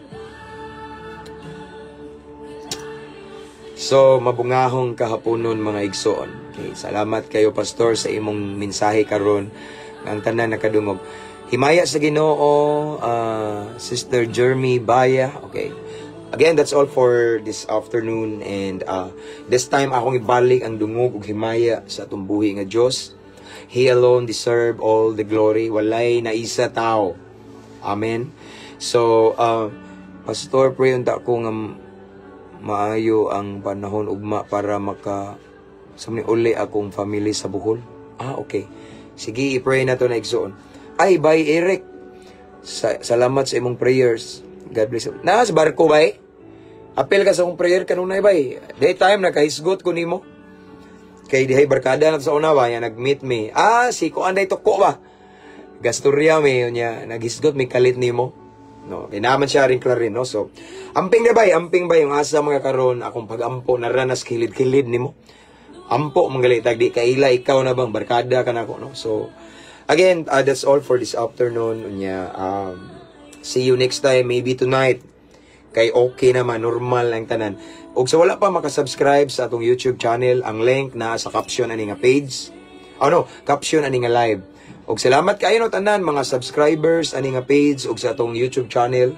So, mabungahong kahaponon, mga igsoon. Okay, salamat kayo, Pastor, sa imong mensahe karon. Ang tanan nakadungog. Himaya sa Ginoo, Sister Jeremy Baya. Okay. Again, that's all for this afternoon and this time akong ibalik ang dungog ug himaya sa atong buhi nga Dios. He alone deserve all the glory. Walay naisa tao. Amen. So, Pastor, pray unta ko nga maayo ang panahon ugma para maka sa uli akong family sa Bohol. Ah, okay. Sige, i-pray na to na, igsoon. Ay, bye, Eric. Salamat sa imong prayers. God bless you. Na, sa barko, bay. Apel ka sa akong prayer kanunay, bay. Daytime, nakahisgot ko nimo. Kay dihay barkada na sa una ba, yan, nag-meet me. Ah, si Kuan day tuko ba? Gasturya me, yun niya. Naghisgot, may kalit nimo. No, kay naman siya rin klarin, no? So, amping na bay, amping bay, yung asa mga karon, akong pag-ampo, naranas kilid-kilid nimo. Ampo, manggali, tag di kaila, ikaw na bang, barkada ka na ako, no? So, Again, that's all for this afternoon. Unya, see you next time, maybe tonight. Kay okay naman, normal ang tanan. Ug sa wala pa makasubscribe sa atong YouTube channel, ang link na sa caption ani nga page. Oh no, caption ani nga live. Ug salamat kayo no tanan mga subscribers ani nga page ug sa atong YouTube channel.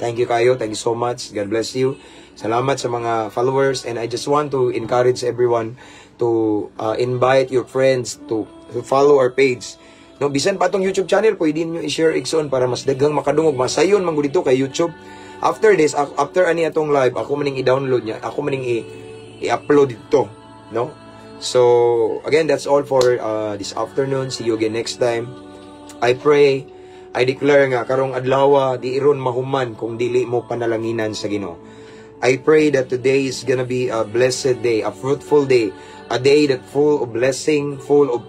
Thank you kayo. Thank you so much. God bless you. Salamat sa mga followers, and I just want to encourage everyone to invite your friends to follow our page. No, bisan pa atong YouTube channel, pwede niyo i-share, igsoon, para mas daghang makadungog, masayon man gud dito kay YouTube. After this, after ani atong live, ako maning i-download niya, ako maning i-upload dito, no? So, again, that's all for this afternoon. See you again next time. I pray, I declare nga karong adlaw di ron mahuman kung dili mo panalanginan sa Ginoo. I pray that today is gonna be a blessed day, a fruitful day, a day that full of blessing, full of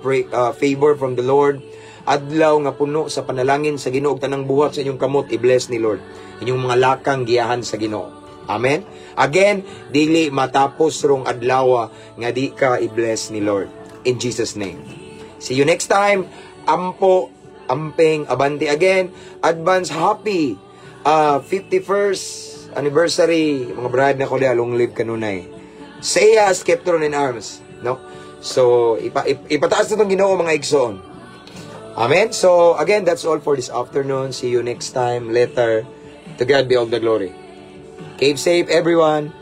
favor from the Lord. Adlaw nga puno sa panalangin sa Ginoo ug tanang buhat sa inyong kamot i-bless ni Lord. Inyong mga lakang giyahan sa Ginoo. Amen. Again, dili matapos rong adlaw nga di ka i-bless ni Lord. In Jesus' name. See you next time. Ampo, amping, abante again. Advance happy 51st anniversary. Mga brad na ko, long live kanunay. Say has kept in arms. No? So, ipataas na tong Ginoo, mga igsoon. Amen. So, again, that's all for this afternoon. See you next time, later. To God be all the glory. Keep safe, everyone.